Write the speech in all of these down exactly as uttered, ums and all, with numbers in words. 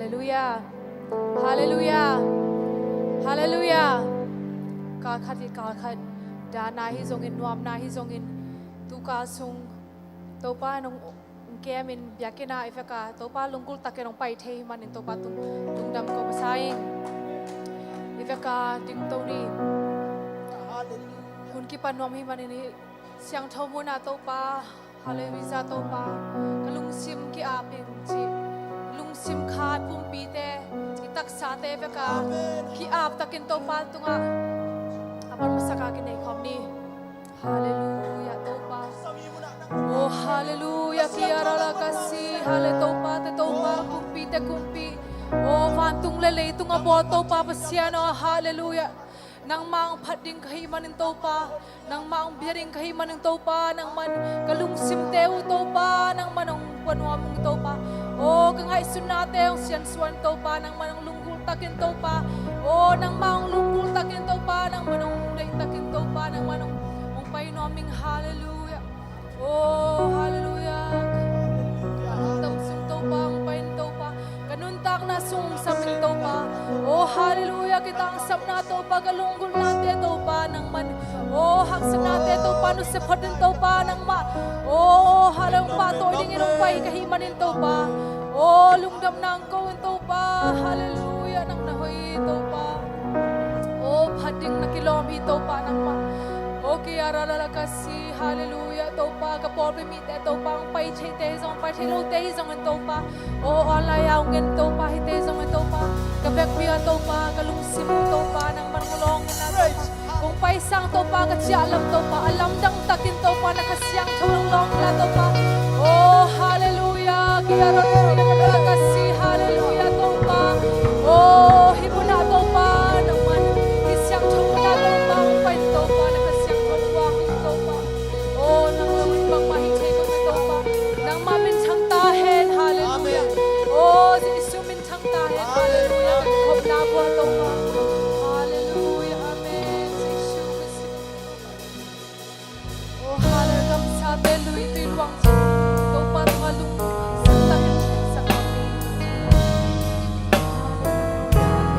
Halleluiah. Halleluiah. Halleluiah. Kalkhat hi kalkhat, dahna hi zongin, nuamna hi zongin, tukal sung Topa nong kemin biakinn ah i vek a Topa lunggulh takin hong pai thei hi manin Topa tung, lungdam ko masa ing. I vek a dingto ni. Hun kipan nuam hi manin hi siangtho munah Topa, halleluiah Topa, ka lungsim ki-ap in ci. Lungsim khat pumpite, i taksate vek a ki-ap takin Topa tungah a pan masak a kinei khawm ni. Halleluiah Topa. Oh halleluiah, ki ara la ka si, halle Topa te Topa, kumpi te kumpi. Oh vantung le leitung a bawl Topa Pasian, oh halleluiah. Nangmah hong phat ding ka hih manin Topa, nangmah hong bia ding ka hih manin Topa, nangman ka lungsimte uh Topa, nangman hong pua nuam ung Topa. Oh ka ngaihsutnate hong siansuan Topa, nangman hong lunggulh takin Topa. Oh nangmah hong lunggulh takin Topa, nangman hong deih takin Topa, nangman hong, hong pai nuam ing. Halleluiah. Oh halleluiah. Ka lungdam sung Topa hong pai in Topa, ka nuntakna sung hong sam in Topa. Oh halleluiah, kitangsapna Topa, ka lunggulhnate Topa nangman. Oh haksatnate Topa nusia phot in Topa nangmah. Oh halleluiah, hong pahtawi dingin hong pai ka hih manin Topa. Oh lungdamna hong ko in Topa. Halleluiah, nang na hoih hi Topa. Oh phat ding na kilawm hi Topa nangmah. Oh ki ara la la ka si, halleluiah Topa, ka pawlpi mite Topa, hong pai theite hi zong, pai thei lote hi zongin Topa. Oh online a hong en Topa, hite hi zongin Topa, ka vekpi ah Topa, ka lungsim uh Topa, nangman hong lawng in a Topa. Kong pai sang Topa, ka ciah lam Topa, a lamdang takin Topa, na Kha Siangtho hong lawng in a Topa. Oh halleluiah, ki ara la la ka si, halleluiah Topa. Oh hih munah Topa, nangman hih siangtho munah Topa, hong pai in Topa, na Kha Siangtho hong lawng in Topa. Oh nang lo in bangmah hi thei kei Topa, nangmah minthang ta hen. Halleluiah. Oh Jesu minthang ta hen. Halleluiah. Ka kikhopna buah Topa. Halleluiah. Amen. Jesu Khrist. Oh halleluiah. Gamsate lui tui luang cin Topa tungah lungsim takin sang ni. Halleluiah.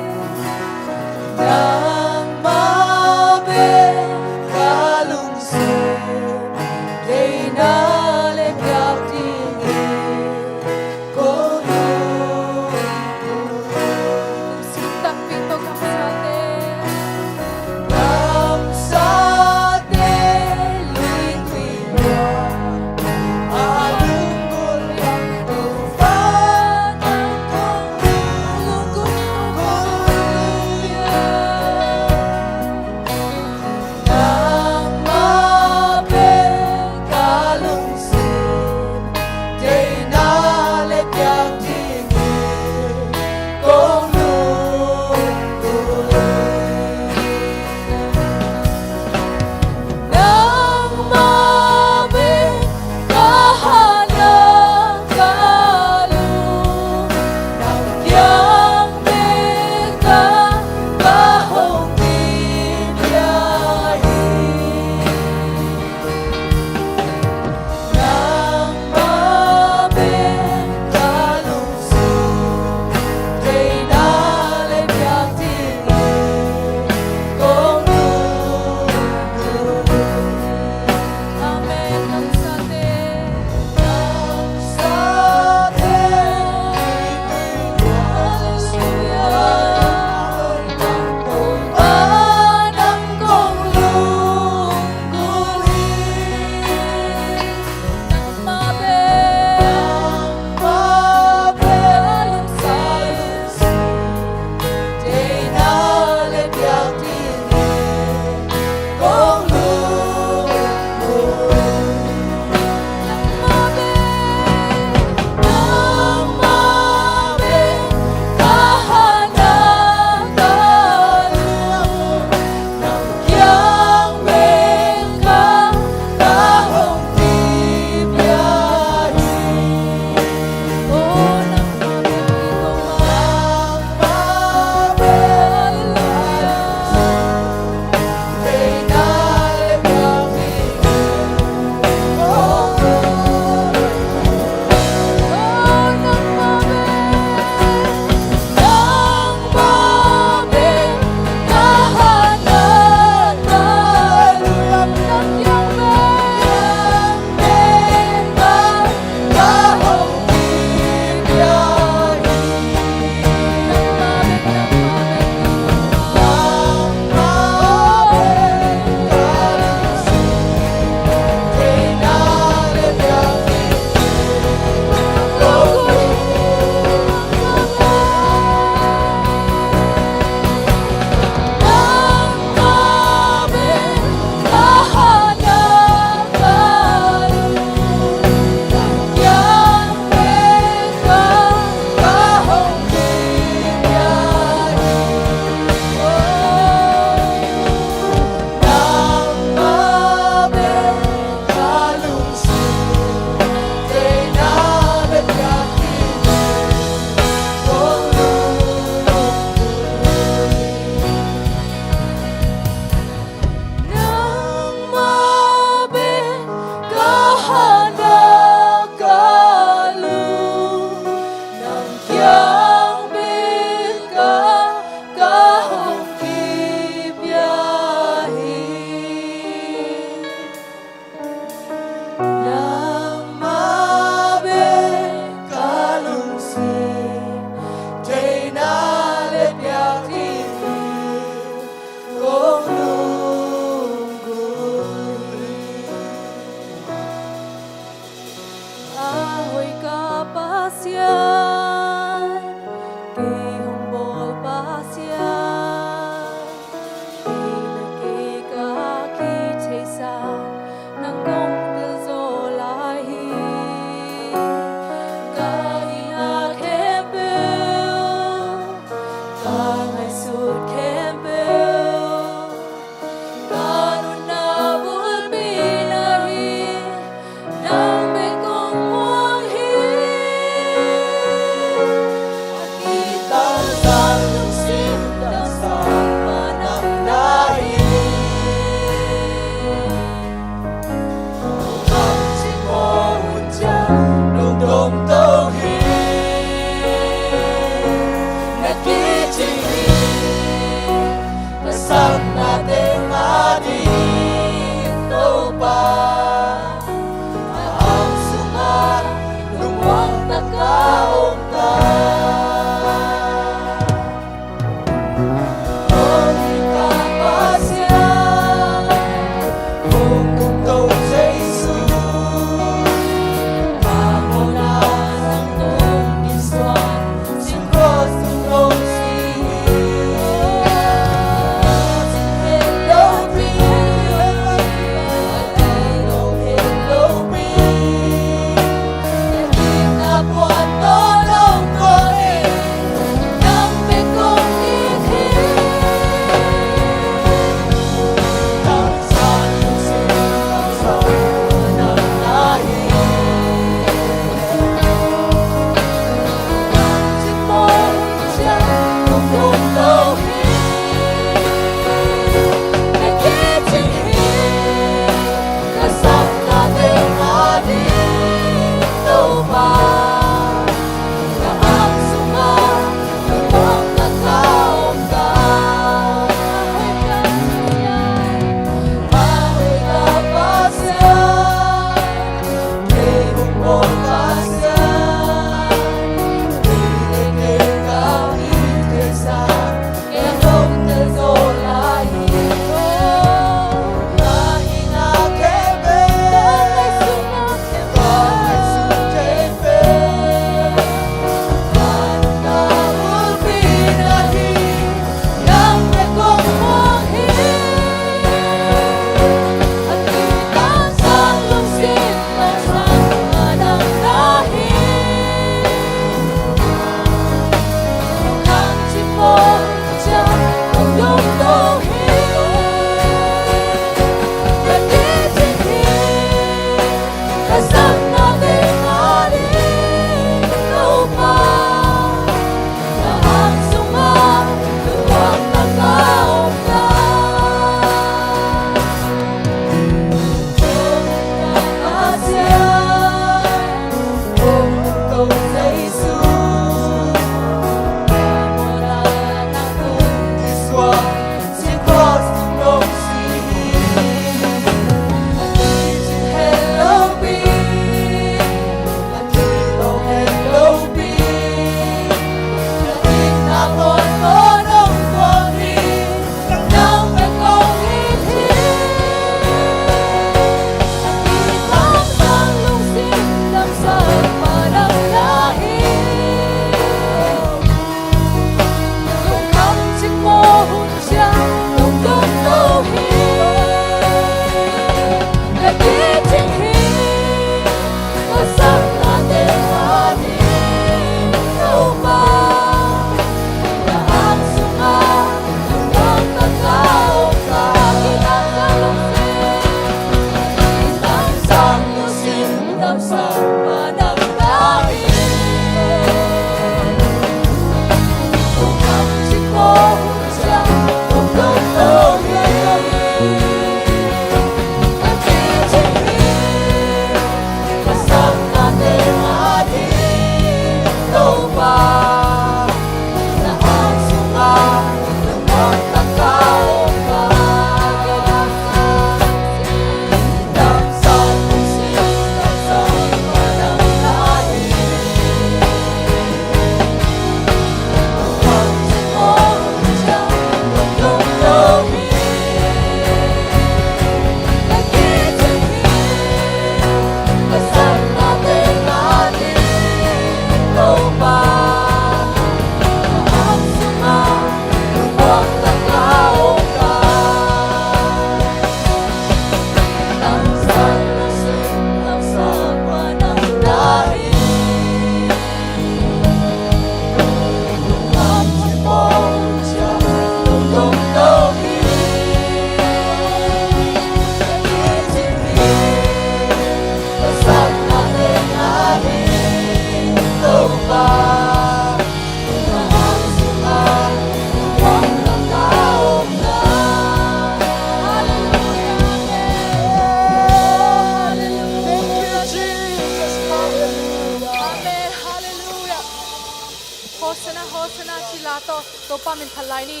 Hosanna, Hosanna, ci la tawh Topa min phat lai ni.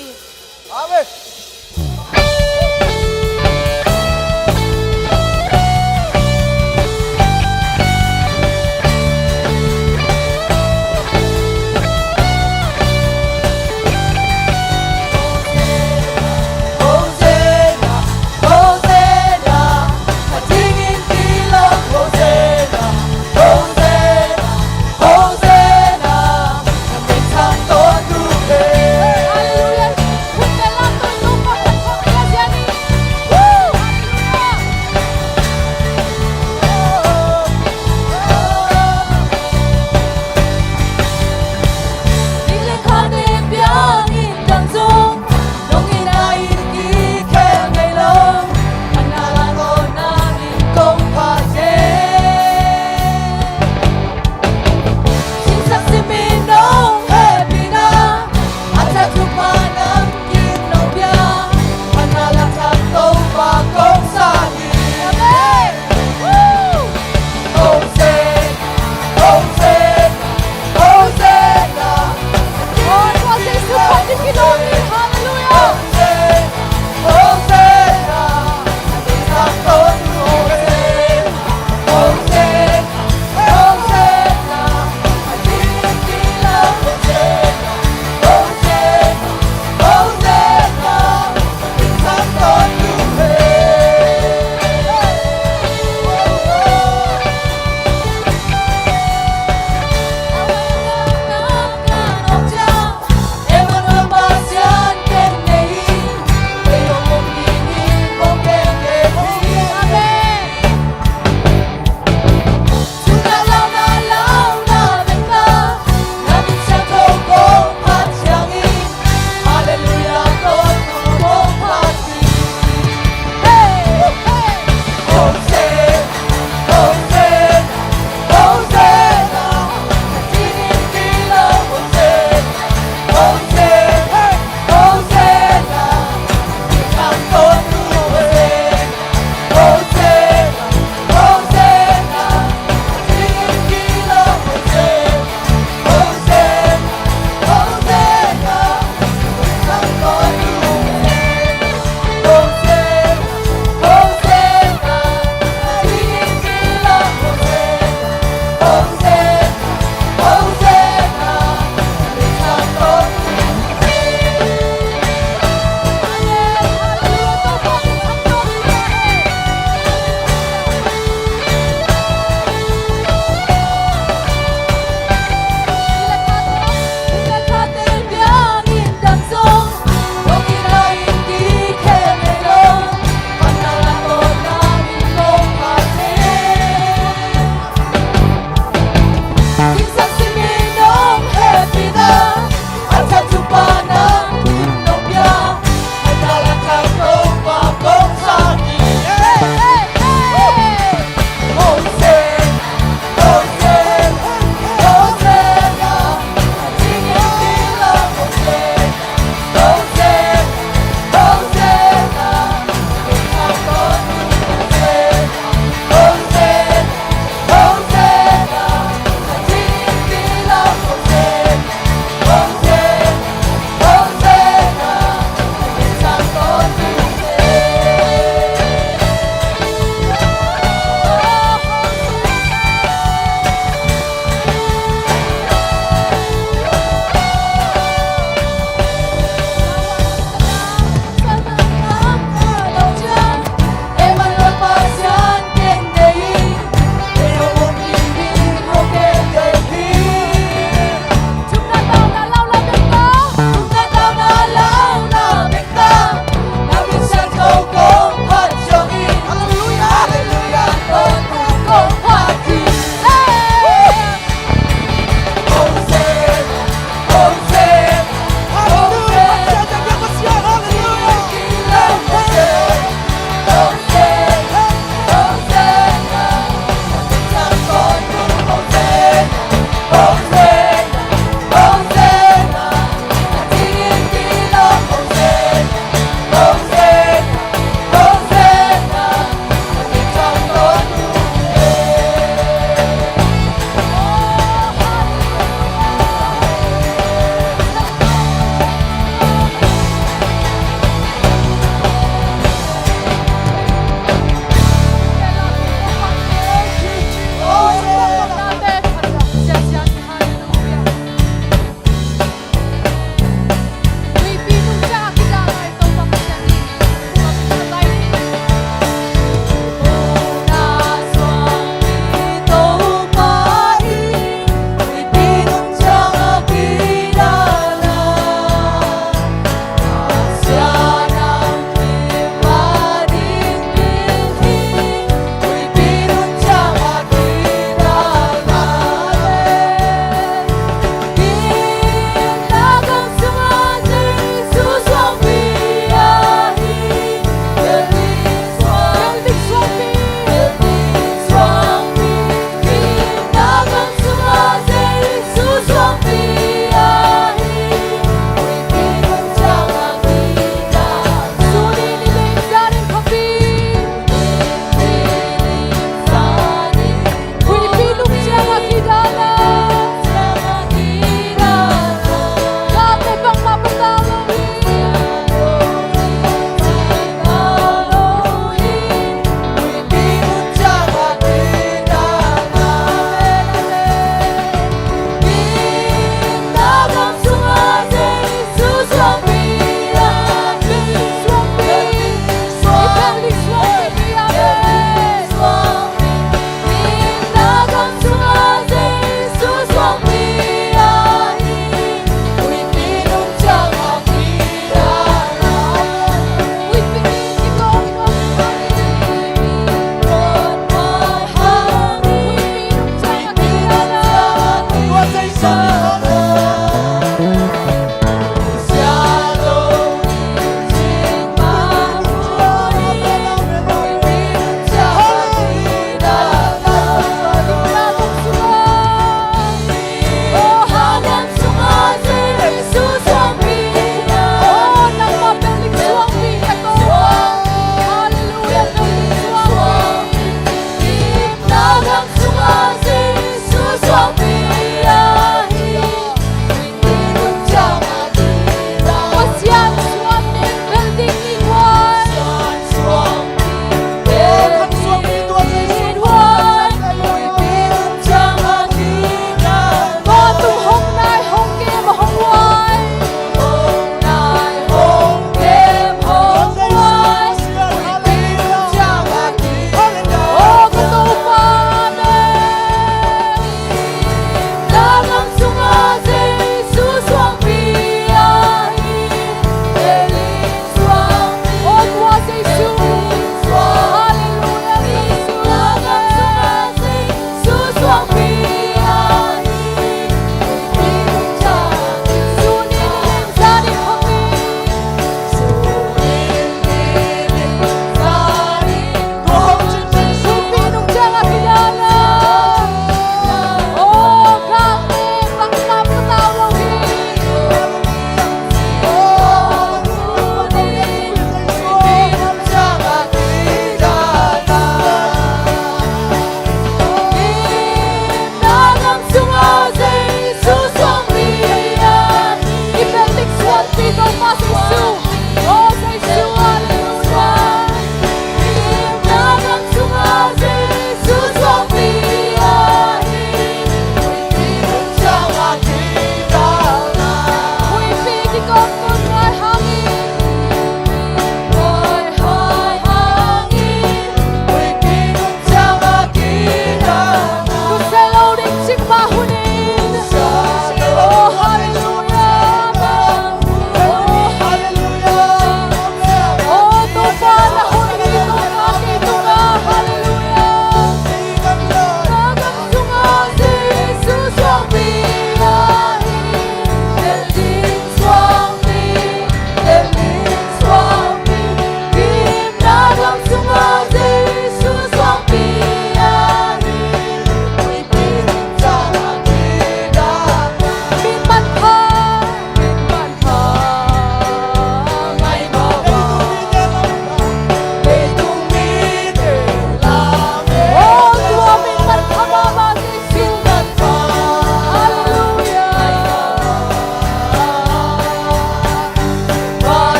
Amen.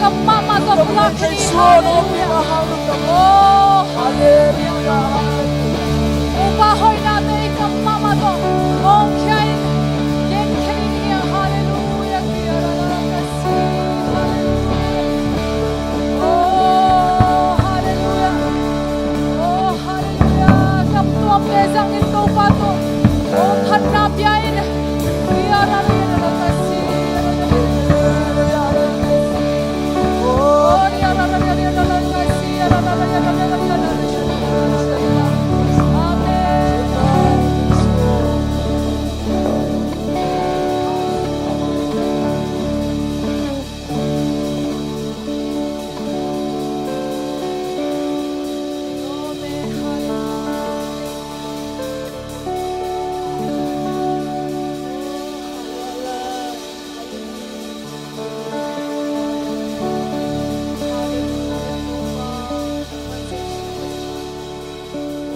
Kam mahmah tawh pulak khin hi. Hallelujah. Oh, hallelujah. Topa hoihnate i kam mahmah tawh hawmkhia in, genkhia in hi. Hallelujah. Hallelujah. Oh, hallelujah. Oh, hallelujah. Kam tuamte zangin Topa tawh hawm phatna pia in.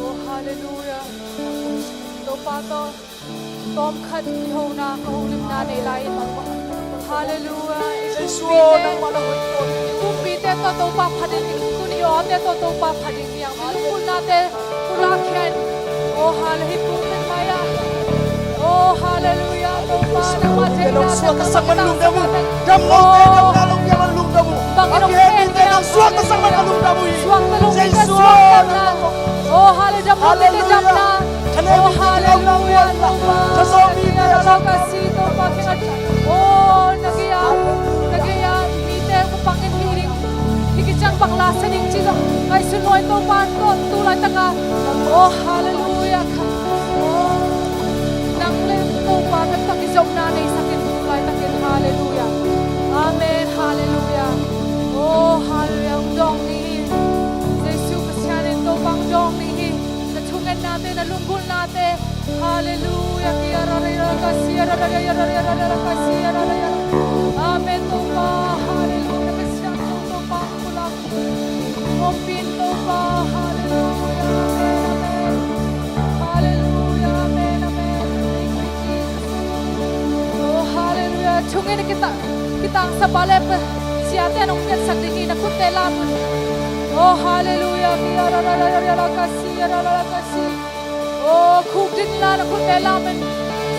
Oh, hallelujah. Topa tawh tawmkhat i hona, ka holimna nei lai in. Hallelujah. I Jesu, kumpite, nangmah na hoih tawn. I kumpite tawh Topa phat in, tuni awte tawh Topa phat in, i lungkimna te pulak khia in. Oh, hallelujah. Hih pulpit mai ah. Oh, hallelujah. Topa, nangmah theihna, suaktasak man lungdam uh. Damlote damna lungdam man lungdam uh. Bang i dong, a kihel mite dong suaktasak man lungdam uh hi. Suakta lungdam uh hi. Jesu, nangmah tawh. Oh, hallelujah. Damlote damna. Hallelujah. Oh, hallelujah. Topa, Topa, Topa, Topa, Topa, oh, na gei ah, na gei ah mite ka pang in hi ding. Hih kiciang bang la sa ding ci zong ngaihsun nuam in Topa, tu laitakin. Oh, hallelujah. Nang le Topa taktak i zopna neisak in tu laitakin. Hallelujah. Amen. Hallelujah. Oh, hallelujah. Hong dawng ni hi. Jesu Khristian in Topa hong dawng ni hi. Na thungennate, na lunggulhnate. Hallelujah. Kia ra ra ra ka sia ra ra ra ra ra ra ra ka sia ra ra ra. Amen, Topa. Hallelujah. Ka siangtho Topa, pulak. Ompih in Topa. Hallelujah. Amen. Amen. Hallelujah. Amen. Amen. Thank you, Jesus. Oh, hallelujah. Thungen kita, kita ang sa bale pa. Siate nong piansak ding hi, na khutte lam. Oh, hallelujah. Kia ra ra ra ra ra ra ka sia ra ra ra ka sia. Oh, khukdin la na khutte lam in.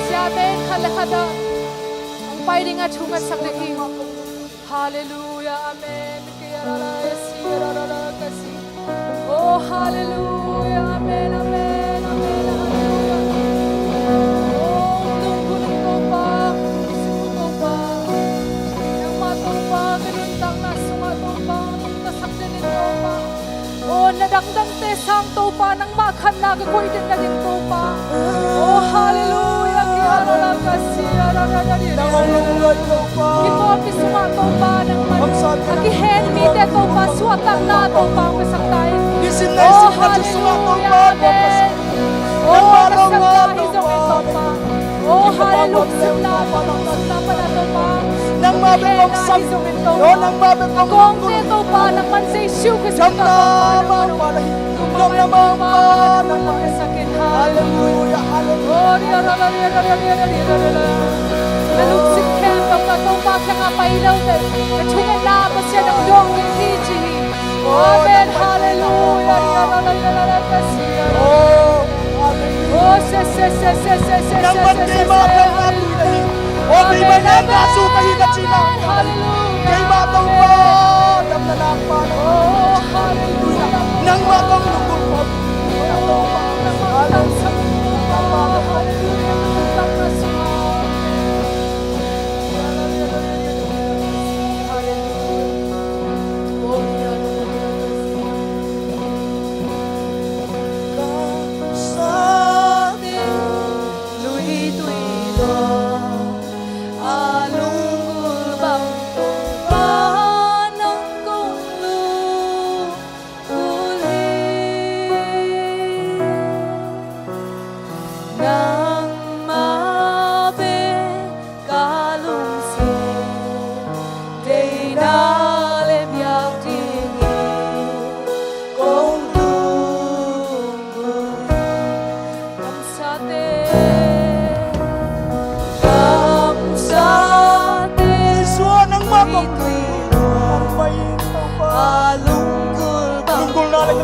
Siate in khat le khat ah hong pai ding a thungetsak ding hi. Hallelujah, amen. Kia ra ra ra si ra ra ra ka si. Oh, hallelujah, amen, amen, amen, hallelujah. Oh, lungkul in Topa, lungkul in Topa. Nangmah Topa, ka nuntakna sungah Topa, nuntaksak den in Topa. Oh, na dangdangte sang Topa, nangmah khatna ka koih den nading Topa. Oh, hallelujah. Kia ra ra ka sia ra ra ra ra. Nang hong lungnuai Topa. Kipawlpi sungah Topa, nangmah a kihen mite Topa, suahtakna Topa hong piasak ta in. Oh, hallelujah. Amen. Oh, nangmah lungnuai Topa. Oh, hallelujah. Lungkimna, lungkimna pan a Topa. Nangmah bek hong sam. Oh, nangmah bek hong lungkul. Kawngte Topa, nangman Jesu Khrist Topa. Nangmah mah pa na hi. Nangmah mah pa, nangmah. Hallelujah, hallelujah. Oh, ria ra ra ria ra ria ria ria ra ra. Na lungsim khempeuh Topa kiangah pai lo te. Na thungetna Pasian hong dawng ding hi ci hi. Amen. Hallelujah. Oh, hallelujah. Oh, se, se, se. Nangmah keimah damna tui na hi. Oh, keimah nang na su ka hi na ci na. Hallelujah. Keimah Topa damna nang pa na. Oh, hallelujah. Nangmah tawh lunggulh pah. Hallelujah. Hallelujah. Nang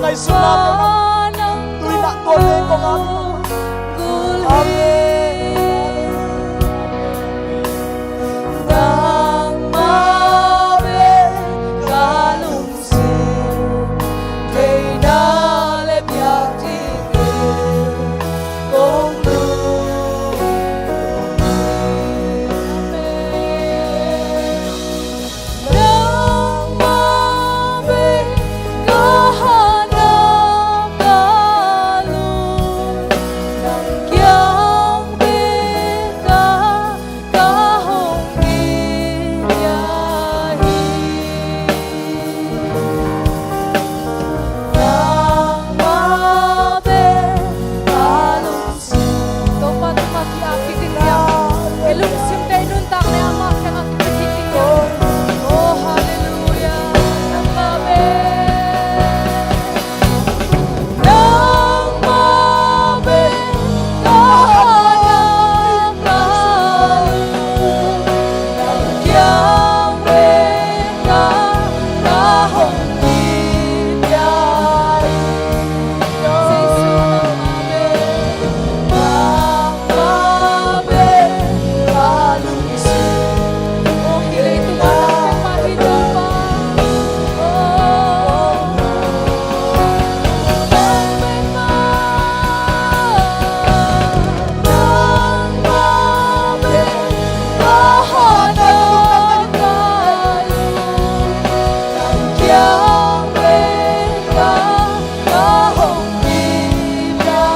Jesu name, tuinah tuan leng kong amen. Amen. Nangmah bek ka lungsim, deihna le biakinn in kong lungdam hi. Nangmah bek ka hatna ka lung, nang kiang bek ka, ka hong kipia hi. Nangmah bek ka lungsim. Topa tungah ki-ap kik ding hiam? I lungsimte i nuntakna amah kiangah kipia kik ding hiam? Oh, halleluiah. Nangmah bek. Nangmah bek ka hatna ka lung, nang kiang bek ka, ka hong kipia hi. Jesu nangmah bek, nangmah bek ka lungsim. Oh, hih leitungah nang bek mah hi Topa. Oh, nang bek mah, nangmah bek ka hatna ka lung, nang kiang bek ka, ka hong kipia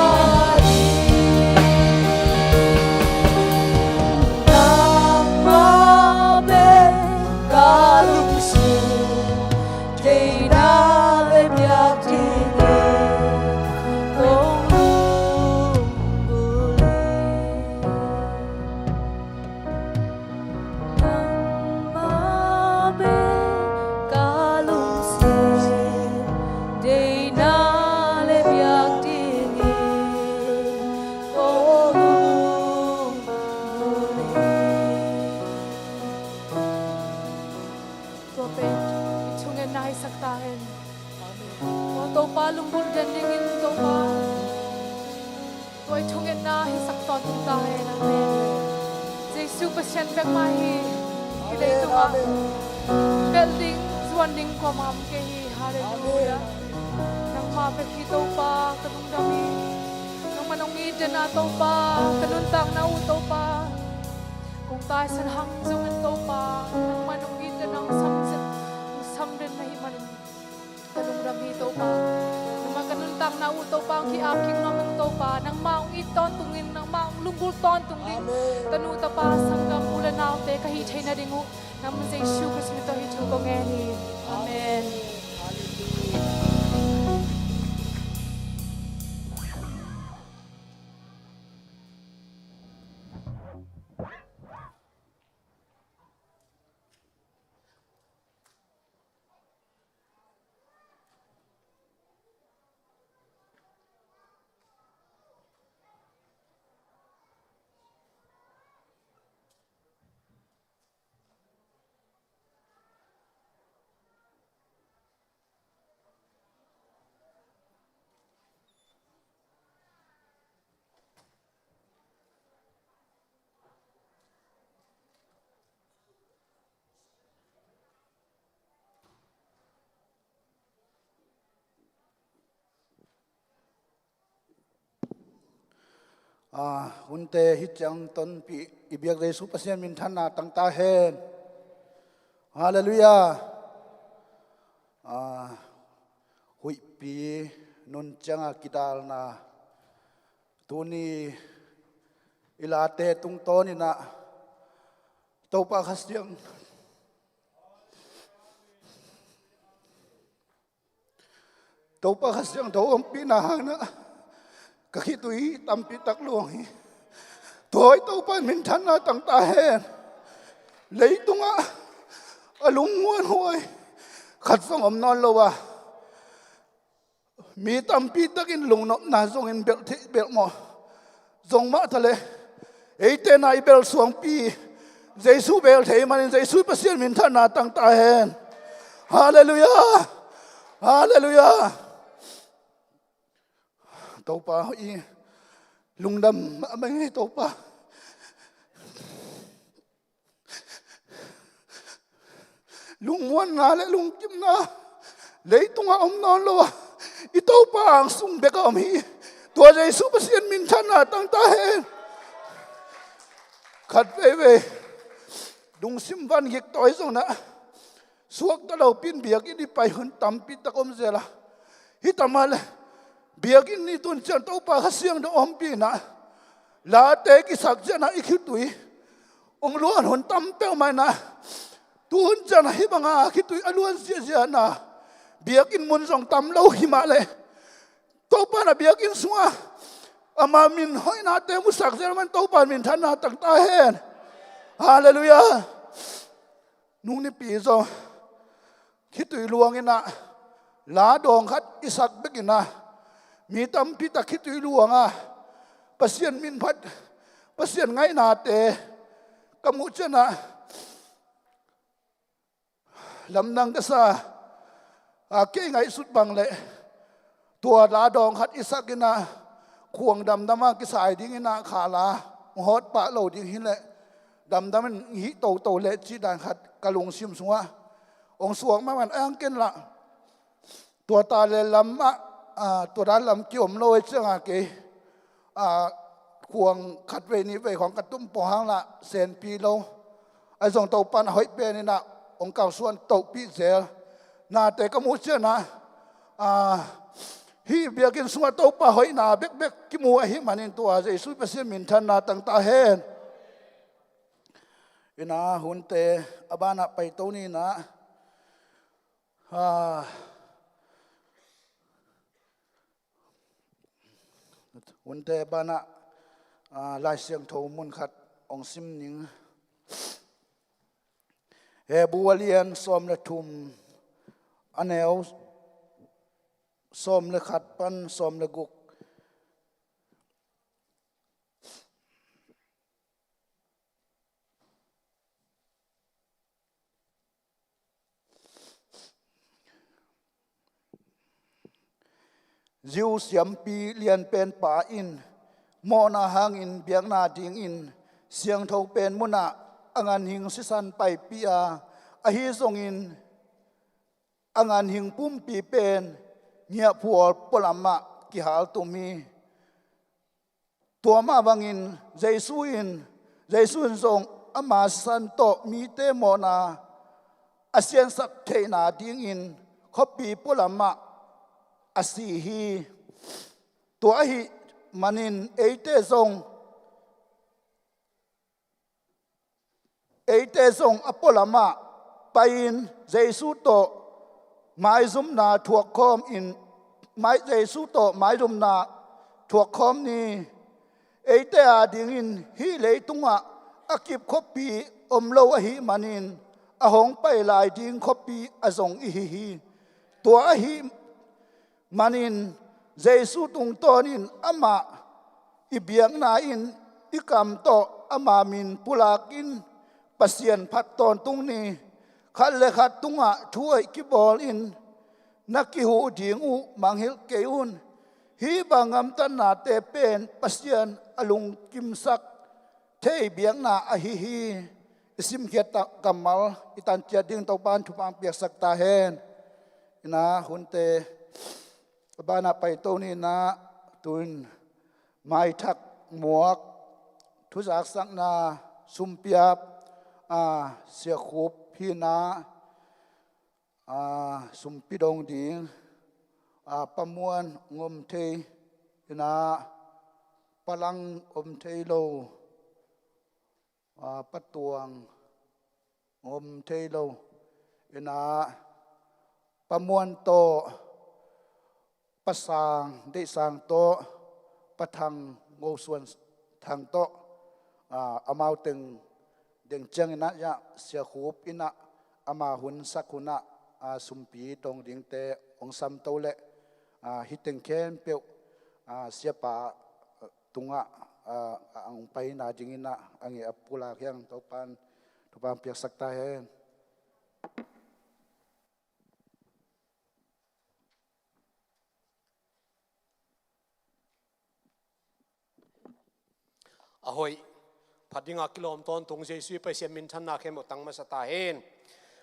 hi. Nangmah bek ka lungsim, deihna le biakinn in kong lunggulh hi. Nangmah bek ka lungsim, deihna le biakinn in kong lunggulh hi. Tua pen i thungetna hisak ta hen. Aw Topa, lunggulh den dingin Topa, tua i thungetna hisak tawntung ta hen. Amen. Jesu Pasian bek mah hi. Hih leitungah belh ding, zuan ding kuamah om kei hi. Halleluiah. Nangmah bek hi Topa, ka lungdam hi. Nangman hong it den a Topa, ka nuntakna uh Topa, kong taisan hang zongin Topa, nangman hong it den a, hong sam den, hong sam den na hih manin ka lungdam hi Topa. Nangmah ka nuntakna uh Topa, hong ki-ap kik nuam ing Topa. Nangmah hong it tawntungin, nangmah hong lunggulh tawntung ding, amen, tanu tapa, sanggam, u le naute ka hih theih nading uh, nangmah Jesu Khazih min tawh hih thu kong ngen hi. Amen. Ah, hunte hih ciang tonpih i biak Jesu Pasian minthanna tang ta hen. Halleluiah. Ah, huihpi nun cianga kidalna tuni i late tungtawninah Topa Kha Siang, Topa Kha Siangtho ompihna hangin ah ka khitui tampi tak luang hi. Tua i Topa in minthanna tang ta hen. Leitungah a lungmuanhuai khat zong om nawn lo a, mi tampi takin lungnopna zongin belh theih belh maw? Zong mah ta leh, eite na i bel suangpi Jesu bel thei manin Jesu Pasian minthanna tang ta hen. Halleluiah. Halleluiah. Topa hoih hi. Lungdam mahmah ing ei Topa. Lungmuanna le lungkimna leitungah om nawn lo a, i Topa angsung bek a om hi. Tua Jesu Pasian minthanna tang ta hen. Khat veivei lungsim van gik tawi zongin ah, suakta lopi-in biakinn i pai hun tampi tak om zel a, hih tama le biakinn i tun ciang Topa Kha Siangtho ompihna, late kisak ciangin ah i khitui hong luan hun tam peuhmah in ah, tu hun ciangin ah hih banga khitui a luan ziahziahna, biakinn mun zong tam lo hi mah leh, Topa in ah biakinn sungah ama min hoihnate musak zel man Topa minthanna tang ta hen. Halleluiah. Nung nipi zong khitui luang in ah, la dawng khat i sak bek in ah, mi tampi tak khitui luang a, Pasian min phat, Pasian ngaihnate ka muh ciangin ah, lamdang ka sa a, kei ngaihsut bang leh, tua la dawng khat i sak in ah, khuang damdam a kisai ding in ah, kha la hong hawt pah lo ding hi leh, damdam in hih toto leh cih dan khat ka lungsim sungah hong suak mahmah in, a hang ken lah, tua ta le lam ah, a, tua dan lam kiom lo ei ciangin ah kei, a, khuang khat vei nih vei khawng ka tum pong hang lah, senpi lo. Ahi zong Topa in a hoih pen in ah hong kalsuan tohpih zel. Nate ka muh ciangin ah, a, hih biakinn sungah Topa hoihna bekbek kimu ahih manin tua Jesu Pasian minthanna tang ta hen. In ah hunte a banah paito ni in ah, a, hunte banah, a, Lai Siangtho mun khat hong sim ning. Hebru a lian sawm le thum, a neu sawm le khat pan sawm le guk. Jew siampi lianpenpa in mawhna hangin biakna dingin siangtho pen munah a ganhing sisan paipih a, ahi zongin a ganhing pumpi pen ngiahphual pualamah kihaltum hi. Tua mah bangin Jesu in, Jesu in zong ama sisan tawh mite mawhna a siansak theihna dingin khuapi pualamah a si hi. Tua ahih manin eite zong, eite zong a pualamah pai-in Jesu tawh maizumna thuakkhawm in, mai, Jesu tawh maizumna thuakkhawm ni. Eite adingin hih leitungah a kip khuapi om lo ahih manin, a hong pai lai ding khuapi a zong i hi hi. Tua ahih manin Jesu tungtawnin amah i biakna in i kam tawh ama min pulak in Pasian phat tawntung ni. Khat le khat tungah thu hoih kibawl in na kihuh ding uh mangngilh kei un. Hih bang gamtatnate pen Pasian a lungkimsak thei biakna ahi hi. I simkhiat kammal i tanciat ding Topa'n thupha piaksak ta hen. Ina hunte, a banah paito ni ina, tuin maithak muak, thuzaksakna, sumpiap, a, siakhup hi ina, a, sumpi dong ding, a, pamuan ngom thei ina, palang om thei lo, a, patuang om thei lo ina, pamuan tawh, pasang, deihsang tawh, pathang, ngosuan thang tawh, a, amau teng deng ciang ina, ya, siakhup ina, ama hun sak hun ah, a, sumpi dong dingte hong samto leh, a, hih teng khempeuh, a, siapa tungah, a, a hong paina ding ina, a nge a pulak hiang Topa'n thupha piaksak ta hen. A hoih, phat dinga kilawm tawntung Jesuh i Pasian minthanna khempeuh tang masa ta hen.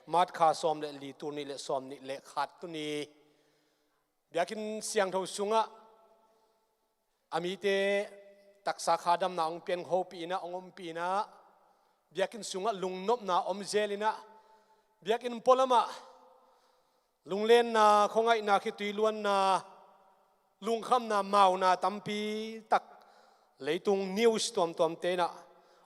March kha sawm le li, tul nih le sawm nih le khat tuni biakinn siangtho sungah a mite taksa kha damna hong pian hopih inah, hong ompih inah, biakinn sungah lungnopna om zel inah, biakinn pualamah lunglenna, khuangaihna, khitui luanna, lungkhamna, mauna tampi tak, leitung news tuamtuamte inah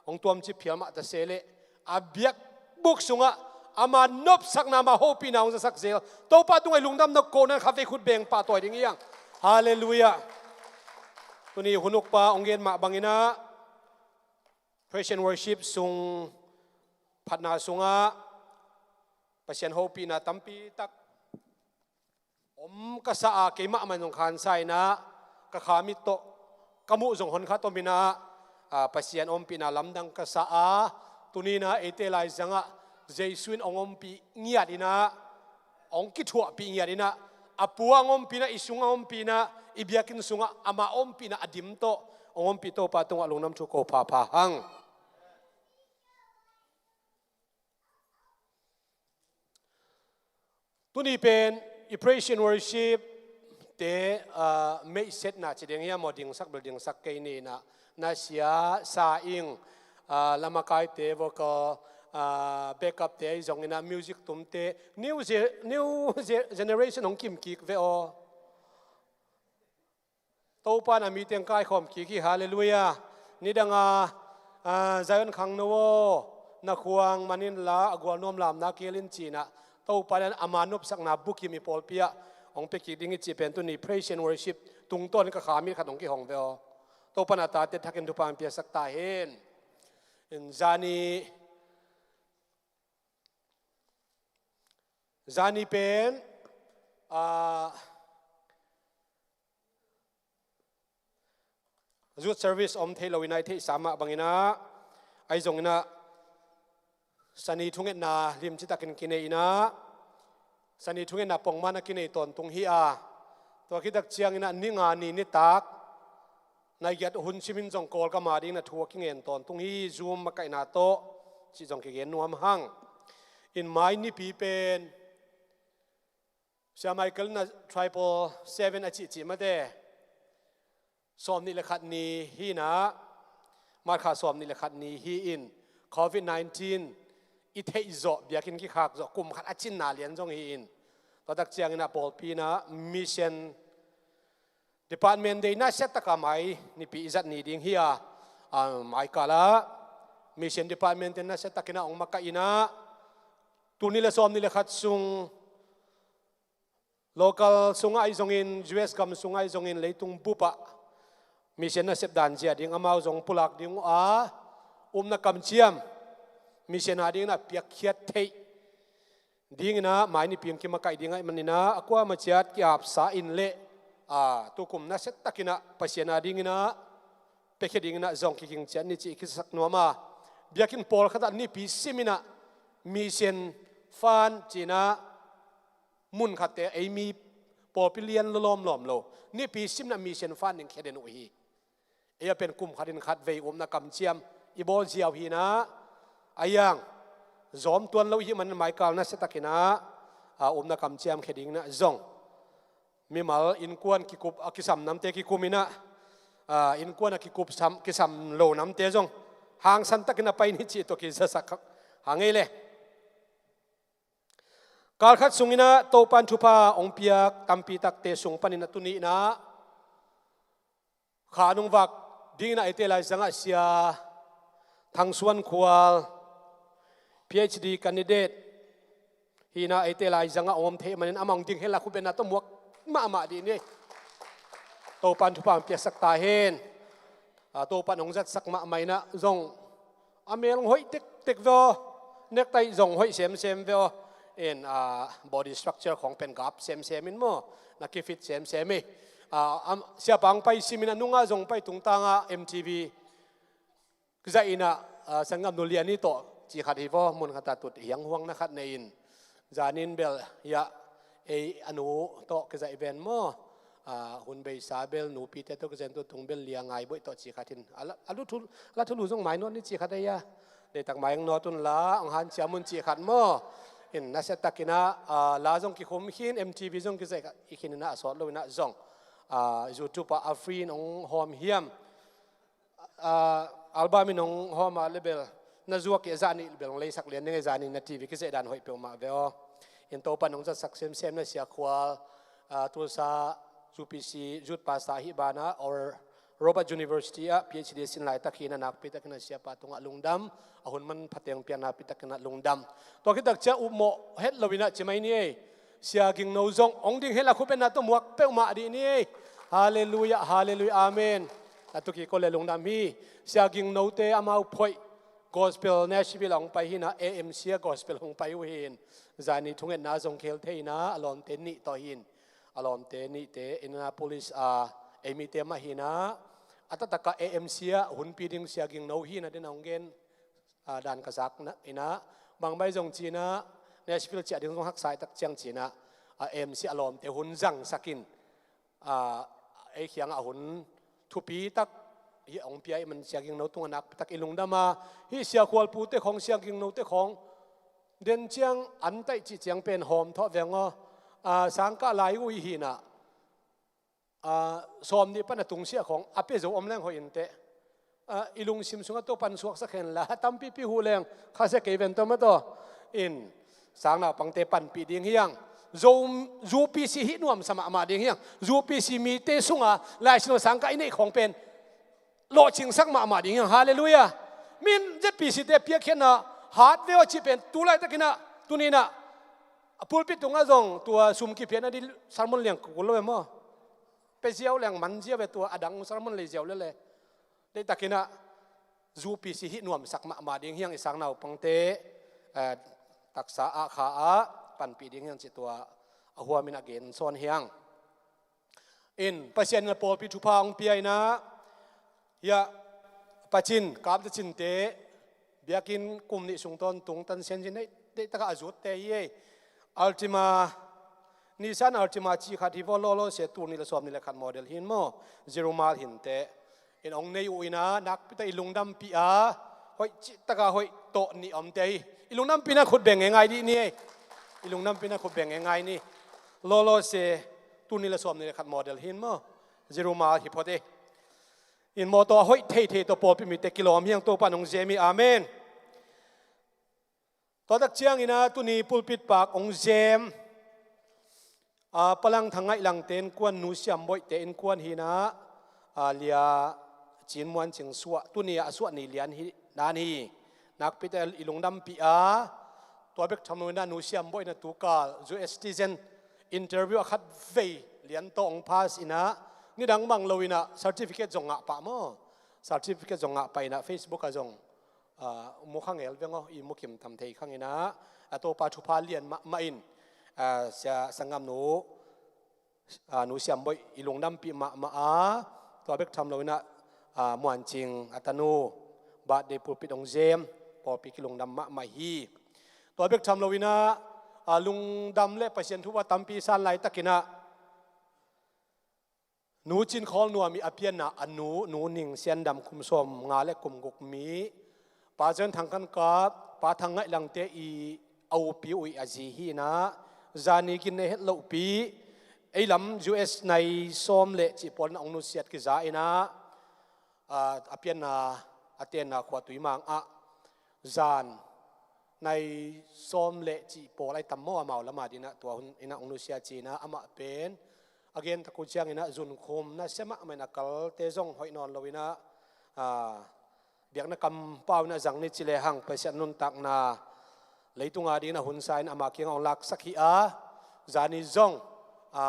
hong tuamcip phial mah ta se leh, a biakbuk sungah ama nopsakna, ama hopihna hong zasak zel Topa tungah i lungdamna kohna khatvei khut beng pahtawi ding hi hang. Halleluiah. Tuni hun ukpa hong gen mah bang inah, praise and worship sung phatna sungah Pasian hopihna tampi tak om ka sa a, keimah mah zong khansa inah, ka kha mit tawh ka muh zong hon khat om inah, a, Pasian ompihna lamdang ka sa a, tuni inah eite laizangah Jesuh in hong ompih ngiat inah, hong kithuahpih ngiat inah, a pua hong ompih inah, i sungah hong ompih inah, i biakinn sungah ama ompihna a dim tawh hong ompih Topa tungah lungdam thu ko phapha hang. Tuni pen i praise and worship te, ah, meihsetna ci ding hiam maw, dingsak bel dingsak kei ni inah, nasia sa ing, ah, lamakaite, vocal, ah, backup te, ahi zong inah music tumte, new ze-, new ze-, generation hong kimkik ve aw. Topa in a mite hong kaikhawm kik hi, halleluiah. Nidanga, ah, Zion khangno aw, na khuang man inla, a gualnuam lamna keel in ci inah, Topa in ama nopsakna bukim i pawlpi ah hong pia kik ding hi cih pen tuni praise and worship tungtawn ka kha mit khat hong kihong ve aw. Topa in a tate thakin thupha hong piasak ta hen. In zani, zani pen, ah, youth service om thei lo inah, i theihsa mah bang inah, ahi zong inah, Sani thungetna limci takin kinei inah, Sani thungetna pongman a kinei tawntung hi a, tua khit tak ciang inah ni nga ni nitak nai giat hun simin zong Kawlgam a ding inah thu a kingen tawntung hi, Zoom makaihna tawh cih zong kigen nuam hang. In mai nipi pen Sia Michael in a triple seven a cihcih mate, sawm nih le khat ni hi inah, March kha sawm nih le khat ni hi in, covid nineteen i theih zawh biakinn kikhak zawh kum khat a cinna lian zong hi in, tua tak ciang inah pawlpi inah mission department day nasia taka mai nipi i zat ni ding hi a, a, mai kal ah mission department te nasia takin ah hong makaih inah, tul nih le sawm nih le khat sung local sungah ahi zongin, U S gam sungah ahi zongin, leitung bup ah mission nasep dan zia ding amau zong pulak ding uh a, upna kamciam mission a ding inah piakkhiat theih ding inah mai nipi hong kimakaih ding ahih man inah, a kuamah ciat ki-apsa in leh, a, tukum nasia takin ah Pasian a ding inah piakhia ding inah zong kiging ciat ni cih kisak nuam a, biakinn pawlkhat ah nipi sim inah mission fund ci inah, mun khatte ei mi pawlpi lian lawmlawm lo, nipi sim inah mission fund ding khia den uh hi. Ei a pen kum khatin khatvei upna kamciam i bawl ziau hi inah, a iang zawm tuan lo i hih manin mai kal nasia takin ah, a, upna kamciam khia ding inah zong mimal innkuan kikup a kisam namte kikum inah, a, innkuan a kikup sam, kisam lo namte zong hangsan takin a pai ni cih tawh kizasak hang ei le. Kal khat sung inah Topa in thupha hong piak tampi takte sung panin a tuni inah kha nung vak ding inah eite laizangah Sia Thang Suan Khual, P H D candidate hi inah, eite laizangah hong om thei manin amah hong ding hen la, khut bengna tawh muak mahmah dih ni. Topa in thupha hong piasak ta hen. A, Topa in hong zatsak mahmah inah zong a mel hong hoih tektek ve aw. Necktie zong hoih semsem ve aw. In, a, body structure khawng pen gap semsem in maw, na kifit semsem hi. A, am, siapa hong pai sim inah nungah zong pai tungtangah M T V kizai inah, a, sanggam nu lian hi tawh ci khat hi vaw, mun khat ah tut hiang huang na khat nei in, zanin bel hiah ei a nu tawh kizai ven maw, a, hun beisa bel nupite tawh kizen tu tung bel lia ngai boih tawh ci khat in a la, a lu thu, a la thulu zong mainawt ni ci khat ahi a. Deitak mai ang nawt un la ang hanciam un ci khat maw. In nasia takin ah, a, la zong kikhum khin, M T V zong kizai kha i khin in ah a sawt lo in ah zong, a, YouTube ah a free in hong hawm hiam. A, album in hong hawm a le bel na zuak i a zah nih bel hong leisak lian ding a, zah nih na T V kizai dan hoih peuhmah ve aw. In Topa nong zatsak semsem na Sia Khual, a, Tulsa U P C Youth Pastor ahi banah or Robert University ah P H D sin laitak hi in ah nakpi takin ah siapa tungah lungdam, a hun manpha teng piak nakpi takin ah lungdam. Tua khit tak ciang upmawh het lo in ah ci mai ni ei. Sia Gingno zong hong ding hen la, khut beng na tawh muak peuhmah dih ni ei. Halleluiah, halleluiah, amen. A tu kiko le lungdam hi. Sia Gingno te amau phoih gospel Nashville ah hong pai hi in ah, A M C ah gospel hong pai uh hi in. Zani thungetna zong khel thei in ah, a lawmte nih tawh hi in. A lawmte nihte Indianapolis ah ei mite mah hi in ah, a taktak ah A M C ah hunpi ding Sia Gingno hi in ah den a hong gen, a, dan ka zak na, in ah, bangmah zong ci in ah, Nashville ciah ding zong haksa i tak ciang ci in ah, a, A M C a lawmte hun zangsak in, a, ei kiangah hun thupi tak hih hong pia i man Sia Gingno tungah nakpi tak i lungdam a, hih Sia Khual pute khawng, Sia Gingno te khawng, den ciang an taih cih ciang pen hawm thawh veng aw, a, sangkah lai uh hi in ah, a, sawm nih pan a tungsiah khawng a pia zo om leng hoih in teh. A, i lungsim sungah Topan suaksak hen la, tampipi huh leng khasia kei ven tawh mah tawh. In, sangnaupangte panpih ding hiang. Zo, U P C hih nuamsa mahmah ding hiang. U P C mite sungah Lai Siangtho sangkah i neih khawng pen lawhcingsak mahmah ding hiang. Halleluiah. Min Z P C te piakkhiatna hat ve aw cih pen tu laitakin ah, tuni in ah, a pulpit tungah zong tua sum kiphiatna ding sermon liang kul lo em aw. Pe ziau leng man ziau ve, tua a dang sermon lei ziau lele. Deihtakin ah U P C hih nuamsak mahmah ding hiang, i sangnaupangte, eh, taksa ah kha ah panpih ding hiang cih tua a huamin a gen sawn hiang. In Pasian in a pawlpi thupha hong pia in ah, hiah pacin kaptacinte biakinn kum nih sung tawntung tansian zin deih, deihtakah a zutte hi ei. Altima, Nissan Altima cih khat hi vaw, lawlaw se tul nih le sawm nih le khat model hi in maw, Zerumal hi in teh. In hong nei uh in ah nakpi tak i lungdampih a, hoih cih takah hoih tawh nih omte hi. I lungdampihna khut beng ngeingai dih ni ei. I lungdampihna khut beng ngeingai ni. Lawlaw se tul nih le sawm nih le khat model hi in maw, Zerumal hi phot ei. In mawtaw a hoih theithei tawh pawlpi mite kilawm hiang, Topa nong zem hi. Amen. Tua tak ciangin ah tuni pulpit pak hong zem, a, Palang Thang Ngaih Langte innkuan, Nu Siam Boihte innkuan hi in ah, a, Lia Cin Muan Cing suah, tuni ah a suah ni lian hi nan hi. Nakpi tak i lungdampih a, tua bek tham lo in ah Nu Siam Boih in ah tukal U S citizen interview a khat vei lian tawh hong pass in ah, nidang mang lo in ah certificate zong ngah pah maw. Certificate zong ngah pah in ah Facebook ah zong, a, mu kha ngel veng aw, i mu kim tam thei khang in ah, a, Topa thupha lian mahmah in, a, Sia Sangam Nu, a, Nu Siam Boih i lungdampih mahmah a, tua bek tham lo in ah, a, Muan Cing a tanu birthday pulpit hong zem, pawlpi kilungdam mahmah hi. Tua bek tham lo in ah, a, lungdam le Pasian thupha tampi san laitakin ah, Nu Cin Khawl Nuam i a pianna a nu, Nu Ning Sian Dam, kum sawm nga le kum guk mi, Pa Zen Thang Khan Kap, Pa Thang Ngaih Langte i a upi uh i a zi hi in ah, zani gin nei het lohpi, ei lam U S nai sawm le cih pawl in ah hong nusiat kiza in ah, a, a pianna, a tenna khua Tuimang ah zan nai sawm le cih pawl ai tam maw, amau lam a ding in ah tua hun in ah hong nusia ci in ah, amah pen a gen tak uh ciangin ah zunkhum nasia mahmah in a kalte zong hoih nawn lo in ah, a, biakna kampau in ah zang ni ci lehang Pasian nuntakna leitung a ding in ah hun sa in ama kiangah hong laksak hi a, zani zong, a,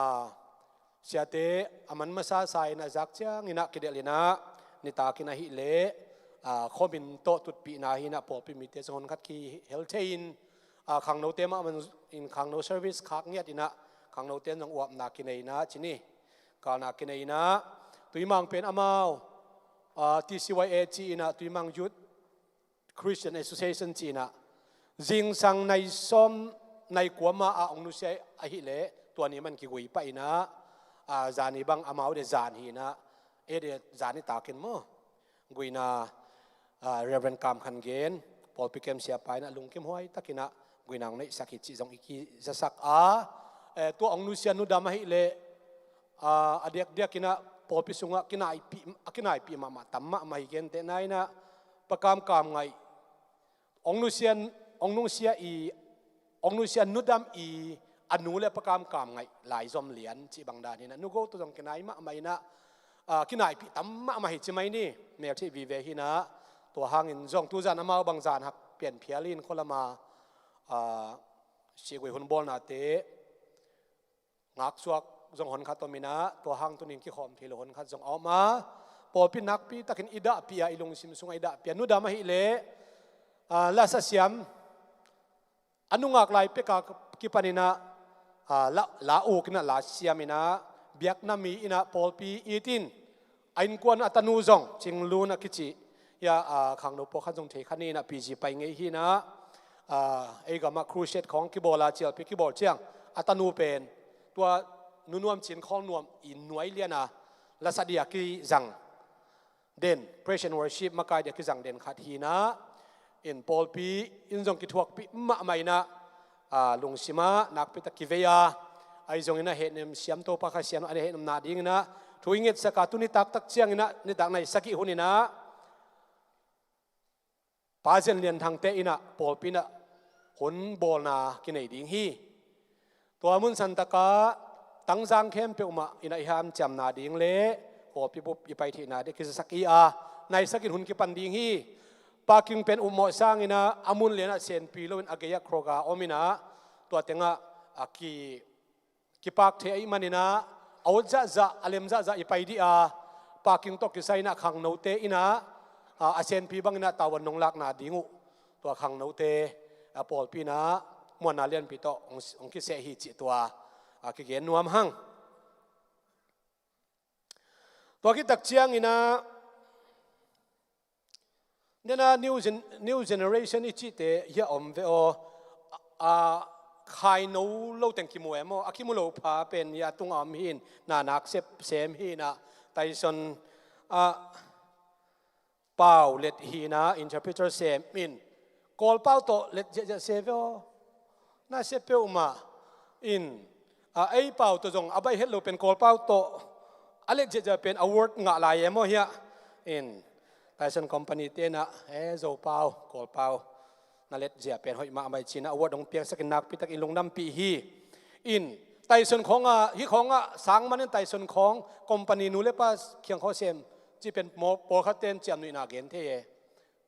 siate a man masa sa in ah zak ciangin ah kidelh in ah, nitakin ahih leh, a, khuamin tawh tutpihna hi in ah pawlpi mite zong hun khat kihel thei in, a, khangnote mah man in khangno service khak ngiat in ah khangnote in zong uapna kinei in ah ci ni, kalna kinei in ah, Tuimang pen amau, a, T C Y A ci in ah, Tuimang Youth Christian Association ci in ah, zingsang nai sawm nai kua ma ah hong nusia ahih leh tua ni man kigui pah in ah, a, zani bang amau de zan hi inah, e de zani takin maw, guina, a, Reverend Kam Khan Gen, pawlpi kem siapa inah lungkim huai takinah guina hong neihsak hi cih zong i kizasak a, e, tua hong nusia nudam ahih leh, a, a diakdiak inah pawlpi sungah kinaipih, a kinaipih mahmah tam mahmah hi gentehna inah Pa Kam Kam Ngaih hong nusia, hong nusia i, hong nusia nudam i a nu le Pa Kam Kam Ngaih laizom lian cih bang dan hi inah, Nu Go tawh zong kinai mahmah inah, a, kinaipih tam mahmah hi ci mai ni. Meltheih vive hi inah, tua hangin zong tuzan amau bang zan hak pianphial in khualama, a, sihgui hun bawlnate ngaksuak zong honkhat om inah, tua hang tunin kikhawm thei lo honkhat zong a om a, pawlpi nakpi takin i dahpih a, i lungsim sungah i dahpih a nudam ahih leh, a, lasa siam, a nungak lai pek a kipan inah, a, la, la uk inah la siam inah, biakna mi inah pawlpi it in, a innkuan a tanu zong Cing Lun a kici, hia, a, khangno pawlkhat zong thei kha ni inah P G pai ngei hi inah, a, ei gamah crusade khawng kibawl a, cialpi kibawl ciang a tanu pen tua Nu Nuam Cin Khawl Nuam i nuai lian a lasa dia kizang den, praise and worship makai dia kizang den khat hi inah, in pawlpi in zong kithuakpih mahmah inah, a, lungsim ah nakpi tak kivei a, ahi zongin a hehnem siam, Topa Kha Siangtho a hehnemna ding inah thu i ngetsak a, tu nitak tak ciang inah nitak nai sagih hun inah Pa Zen Lian Thangte inah pawlpi inah hun bawlna kinei ding hi. Tua mun santak ah Tangzang khempeuh mah inah i hanciamna ding le pawlpi bup i pai theihna ding kizasak hi a, nai sagih hun kipan ding hi. Parking pen upmawh sang inah a mun lian ah senpi loin a gei ah kroga om inah, tua tengah a ki kipak thei ahih man inah, a ut zahzah, a lem zahzah i pai dih a, parking tawh kisai inah khangnote inah, a, a senpi bang inah tavuan nong lakna ding uh, tua khangnote, a, pawlpi inah muanna lianpi tawh hong, hong kiseh hi cih tua, a, kigen nuam hang. Tua khit tak ciang inah, nena new gen-, new generation i cihte hia om ve aw, a, a, khaino lo teng kimu em aw, a kimu lo pha pen hia tungah om hi in, na nak sep sem hi inah, Tyson, a, pau let hi inah, interpreter sem in, Kawlpau tawh let ziahziah se ve aw. Na sia peuhmah in, a, ei pau tawh zong a baih het lo pen Kawlpau tawh a let ziahziah pen award ngah lai em aw hiah. In, Tyson Company te inah, e, Zopau, Kawlpau, na let ziah pen hoih mahmah hi ci inah award hong piaksak in nakpi tak in lungdampih hi. In, Tyson khawngah, hih khawngah sang man in Tyson khawng company nu le pa khiang khawng sem cih pen maw, pawlkhat ten ciamnuihna gen thei e.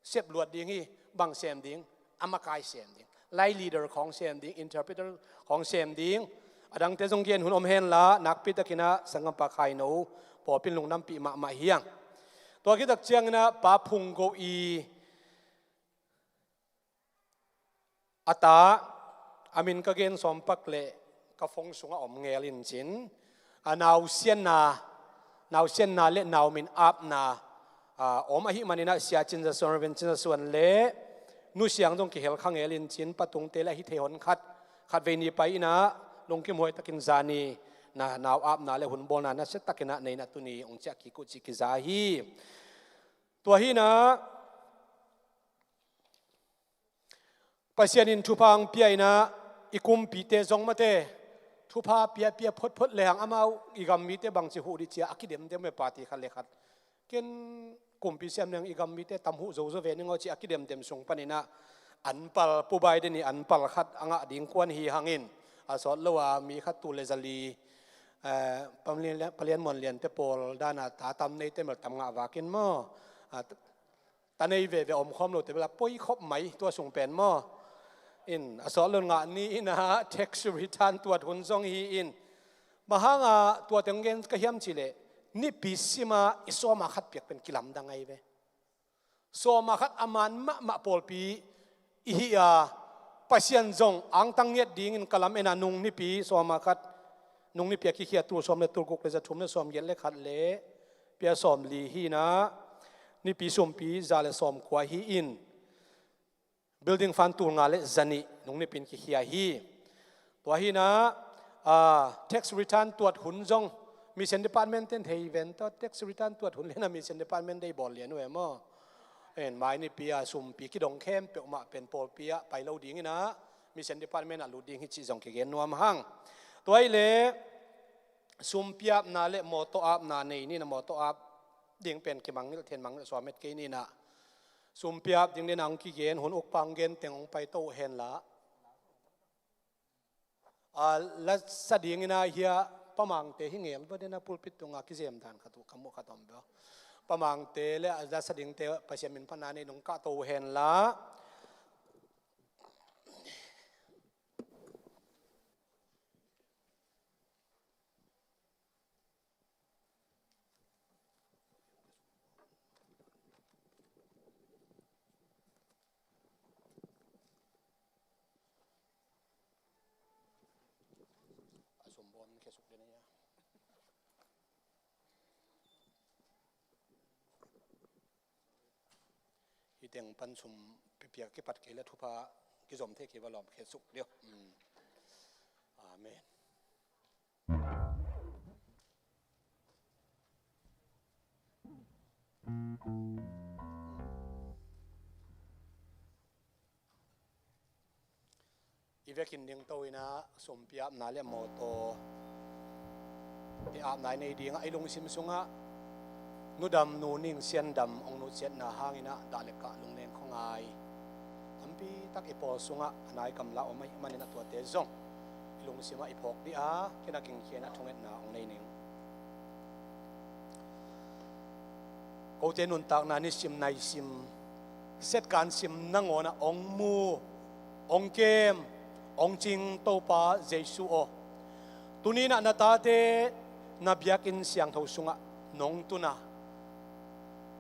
Sep luat ding hi, bang sem ding, a makai sem ding. Lai leader khawng sem ding, interpreter khawng sem ding. A dangte zong gen hun om hen la, nakpi tak inah sanggampa khaino pawlpi in lungdampih mahmah hi hang. Tua khit tak ciang inah Pa Phung Go i a ta, a min ka gen sawm pak leh ka phone sungah om ngel in cin, a, nausianna, nausianna le naumin apna, a, om ahih man inah Sia Cin Za Suan, Reverend Cin Za Suan le Nu Siang zong kihel kha ngel in cin, Pa Tungte le a hi thei hon khat, khatvei ni pai inah lungkim huai takin zani na, nau apna le hun bawlna nasia tak inah nei inah tuni hong ciah kik uh cih kiza hi. Tua hi inah Pasian in thupha hong pia inah i kumpite zong mate, thupha piapia photphot lehang amau i gam mite bangci huh dih ci a a kidemdem ve, party khat le khat. Ken kumpi siam lehang i gam mite tam huh zozo ve ning aw ci a kidemdem sung pan inah anpal, Pu Biden i anpal khat a ngah ding kuan hi hangin, a sawt lo a mi khat tul le zali, eh, Palian, Palian Muan Liante pawl dan a ta tam neite melh tam ngah vakin maw, a, ta nei veve om khawm lote bel a poi khop mai tua sung pen maw. In, a sawt lo in ngah ni inah tax return tuat hun zong hi in. Bang hanga tua teng gen ka hiam cih leh, Nipi sima i sawma khat piak pen kilamdang ahi ve. Sawma khat a man mahmah pawlpi i hi a, Pasian zong angtang ngiat dingin ka lam en a, nung nipi sawma khat, nung nipi a kikhia tul sawm le tul guk le za thum le sawm giat le khat le pia sawm li hi inah, nipi sumpi za le sawm kua hi in, building fund tul nga le za nih nung nipi in kikhia hi. Tua hi inah, a, tax return tuat hun zong Mission department ten thei ven tawh tax return tuat hun lian a mission department day bawl lian uh e maw. En mai nipi a sumpi kidong khempeuh mah pen pawlpi ah pai lo dingin ah mission department ah lut ding hi cih zong kigen nuam hang. Tua hi leh sumpi apna le mawtaw apna nei ni na, mawtaw ap ding pen kimangngilh then mangngilh suam het kei ni na. Sumpi ap ding den a hong kigen hun ukpa hong gen teng hong paito uh hen la. A, la sa dingin a hia Pa Mangte hi ngel va den a pulpit tunga kizem dan khat uh ka muh khat om bel. Pa Mangte le a la sa dingte Pasian min phatna nei nong kahto uh hen la. A sumbawn khesuk den a ia. Hi teng pan sum pipiak kipat kei le thupha kizom thei kei va lawm khesuk deuh. Mm. Amen. I vekin dingto in a sumpi apna le mawtaw te apna i nei dingah i lungsim sungah nudam nuning siandam hong nutsiatna hangin ah dah le kah lungleng khuangai tampi tak i pawl sungah a nai gamla om ahih manin a tuate zong i lungsimah i phawk dih a, kei na gingkhian a thungetna hong nei ning. Kote nuntakna nisim naisim setkan sim nangawnah hong mu, hong kem, hong cing Topa Jesu aw, tuni in ah na tate na biakinn siangtho sungah nong tun a,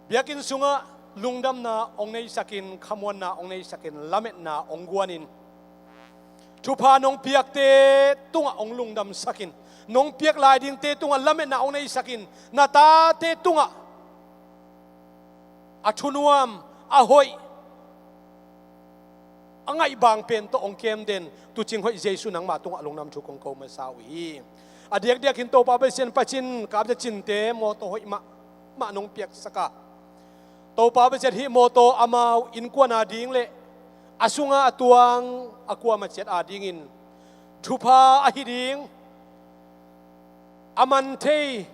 biakinn sungah lungdamna hong neisakin, khamuanna hong neisakin, lametna hong guanin, thupha nong piakte tungah hong lungdamsakin, nong piak lai dingte tungah lametna hong neisakin, na tate tungah a thunuam, a hoih, a ngaihbang pen tawh hong kem den tuucing hoih Jesu nangma tungah lungdam thu kong ko masa uh hi. A diakdiakin Topa Pasian pacin, kapza cinte mawtaw hoih mahmah nong piaksak a, Topa Pasian hih mawtaw amau innkuan ading le a sunga a tuang a kuamah ciat adingin thupha ahi ding, a man thei,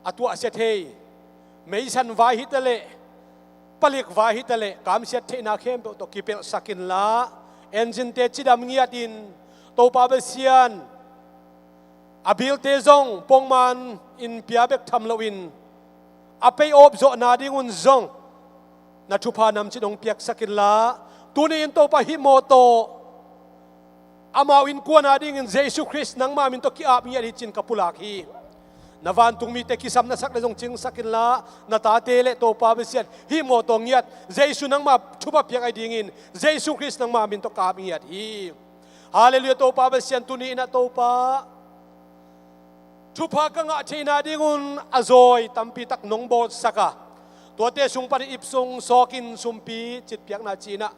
a tuahsia thei, meisan vai hi taleh, palik vai hi taleh, kamsiat theihna khempeuh tawh kipelhsak inla, engine-te cidam ngiatin, Topa Pasian, a bilte zong pongman in pia bek tham loin, a pay-off zawhna dingun zong na thupha namcin hong piaksak inla, tuni in Topa hih mawtaw amau innkuan adingin Jesu Khrist nangma min tawh ki-ap ngiat hi cin ka pulak hi. Na vantung mite kisam na sak le zong cingsak inla, na tate le Topa Pasian hih mawtaw ngiat Jesu nangma thupha piak ahi dingin Jesu Khrist nangma min tawh ka ap ngiat hi. Halleluiah. Topa Pasian, tuni in ah Topa, thupha ka ngah theihna dingun a zawi tampi tak nong bawlsak a, tuate sung panin ipsung sawkin sumpi citpiakna ci-in ah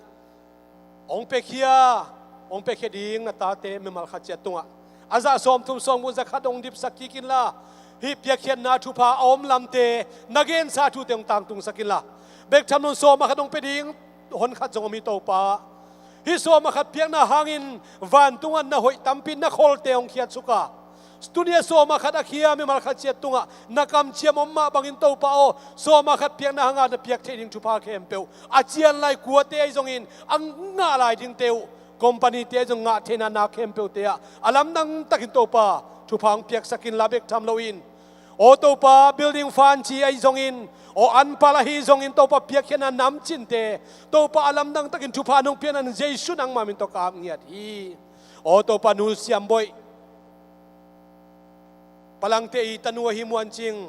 hong piakhia, hong piakhia ding na tate mimal khat ciat tungah a zah sawmthum sawmguk zakhat hong dipsak kik inla, hih piakkhiatna thupha a om lamte na gensa thute hong tangtungsak inla, bek tham loin sawm a khat hong pia ding hon khat zong om hi Topa. Hih sawm a khat piakna hangin vantungah na hoih tampi na kholte hong khiatsuk a, tuni a sawm a khat a khia mimal khat ciat tungah na kamciam om mah bangin Topa aw, sawm a khat piakna hanga na piak theih ding thupha khempeuh a cian lai kuate ahi zongin a ngah lai dingte uh, company-te ahi zong ngah theihna na khempeuhte ah a lamdang takin Topa thupha hong piaksak inla, bek tham loin aw Topa, building fund ci ahi zongin, aw anpal ahi zongin Topa piakkhiatna namcinte Topa a lamdang takin thupha nong piakna in Jesu nangma min tawh ka ap ngiat hi. Aw Topa, nu Siam Boih, Palangte i tanu ahi Muan Cing,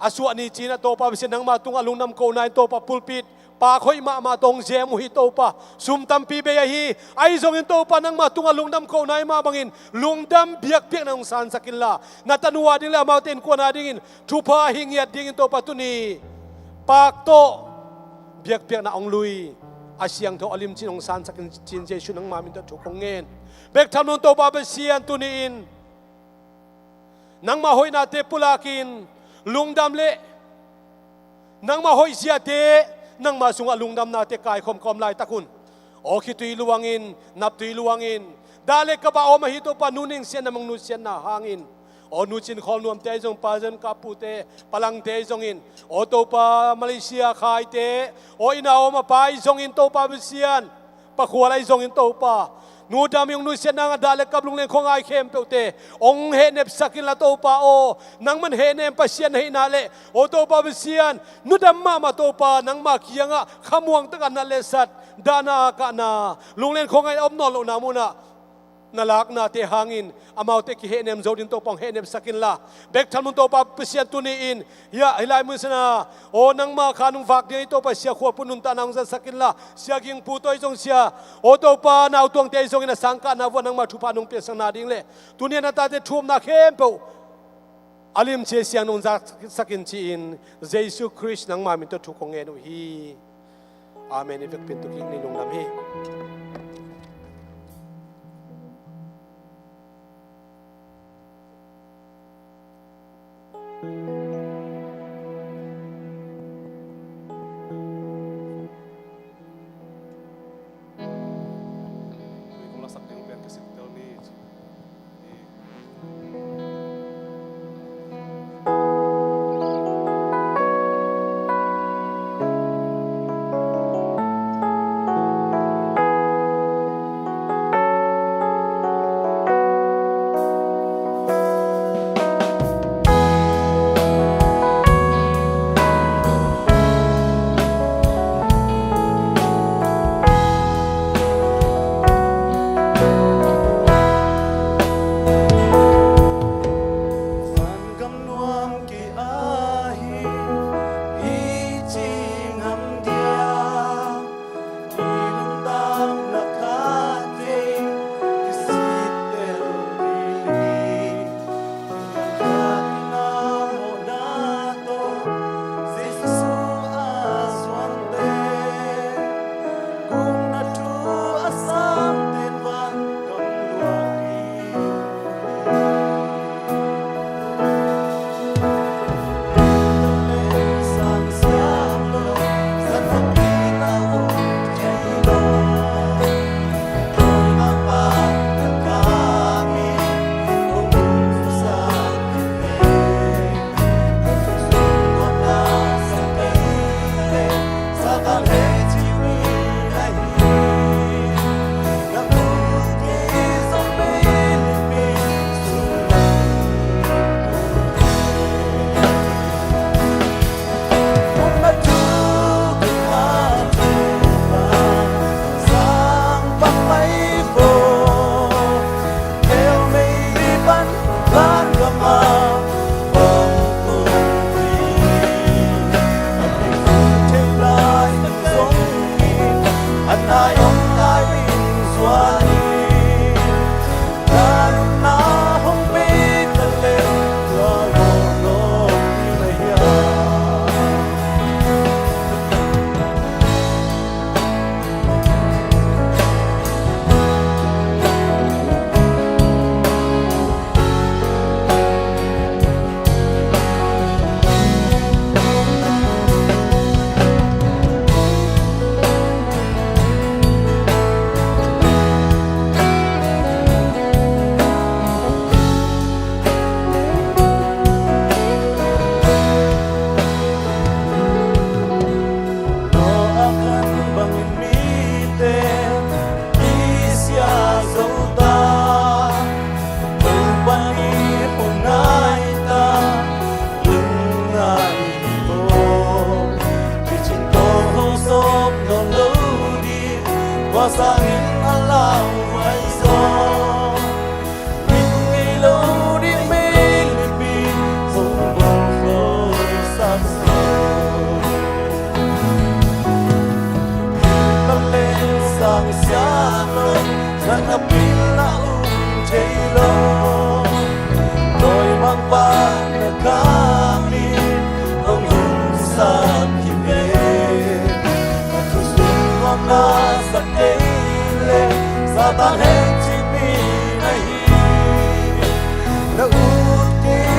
a suah ni ci-in ah Topa Pasian nangma tungah lungdam kohna in Topa pulpit pak hoih mahmah tawh hong zem uh hi Topa. Sum tampi bei ahi, ahi zongin Topa nangma tungah lungdam kohna i mah bangin lungdam biakpiakna hong sansak inla, na tanu ading le amaute innkuan adingin thupha hih ngiat dingin Topa tuni pak tawh biakpiakna hong lui, a siangtho a limcin hong sansak in ci-in Jesu nangma min tawh thu kong ngen. Bek tham loin Topa Pasian, tuni in Nangmah hoihnate pulakin lungdam leh nangmah hoihziate, nangmah sungah lungdamnate kaikhawm kawm laitak un, aw khitui luangin, naptui luangin, dah le kap ah om ahi Topa, nu Ning Sian na mang nusiatna hangin, aw nu Cin Khawl Nuamte ahi zong, Pa Zon Kap Pute, Palangte ahi zongin, aw Topa Malaysia khaite, aw inn ah om a pa ahi zongin Topa Pasian, Pa Khual ahi zongin Topa, nu Dam Yung nusiatna hangah dah le kap lungleng khuangai khempeuhte hong hehnepsak inla Topa aw, nangman hehnem Pasian na hihna le, aw Topa Pasian, nu dam mahmah Topa, nangmah kiangah khamuang takah na letsat, dahna a kahna, lungleng khuangai a om nawn lohna munah na laknate hangin amaute kihehnem zo dingin Topa hong hehnepsak inla, bek tham lo Topa Pasian tuni-in, hiah, hih lai mun sangin ah, aw nangmah khan hong vak ding ahi Topa, Sia Khual Pu nuntakna hong zatsak inla, Sia Ging Pu tawh ahi zong Sia, aw Topa Nau Tuangte ahi zongin a sangkahna vuah nangmah thupha nong piaksak nading le, tuni-a na tate thu omna khempeuh a limci a siang nong zatsak in ci-in, Jesu Khrist nangmah min tawh thu kong ngen uh hi. Amen. I vekpi-in tu kik ni, lungdam hi. Gam nuam kei ahi, i ci ngam dia, i lungdamna khat vei, i sit tel ding hi. Lungdamna mawhna tawh, Jesu a suante, gupna thu a samten van gam nuam hi. Noah khan bangin mite kisia zo ta, Topa nih hong ngai ta, lungngai hi vo. Licin tawh hong sawp nawn lo ding, tua sangin a lauhuai zaw. Satan hehcihmi na hi. Na ut kei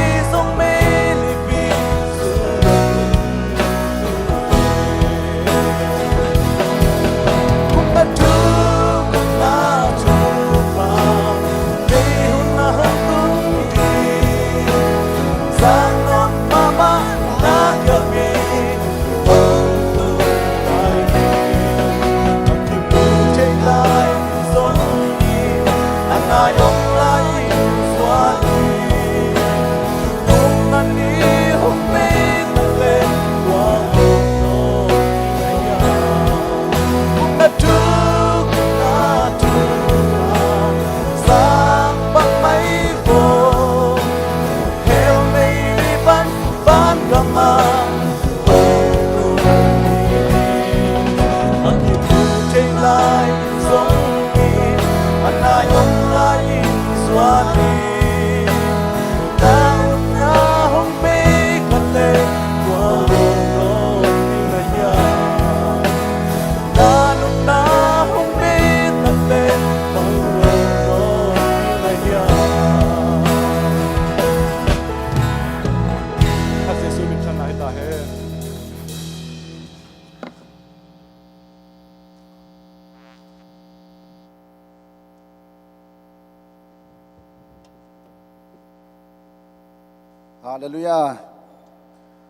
Halleluiah.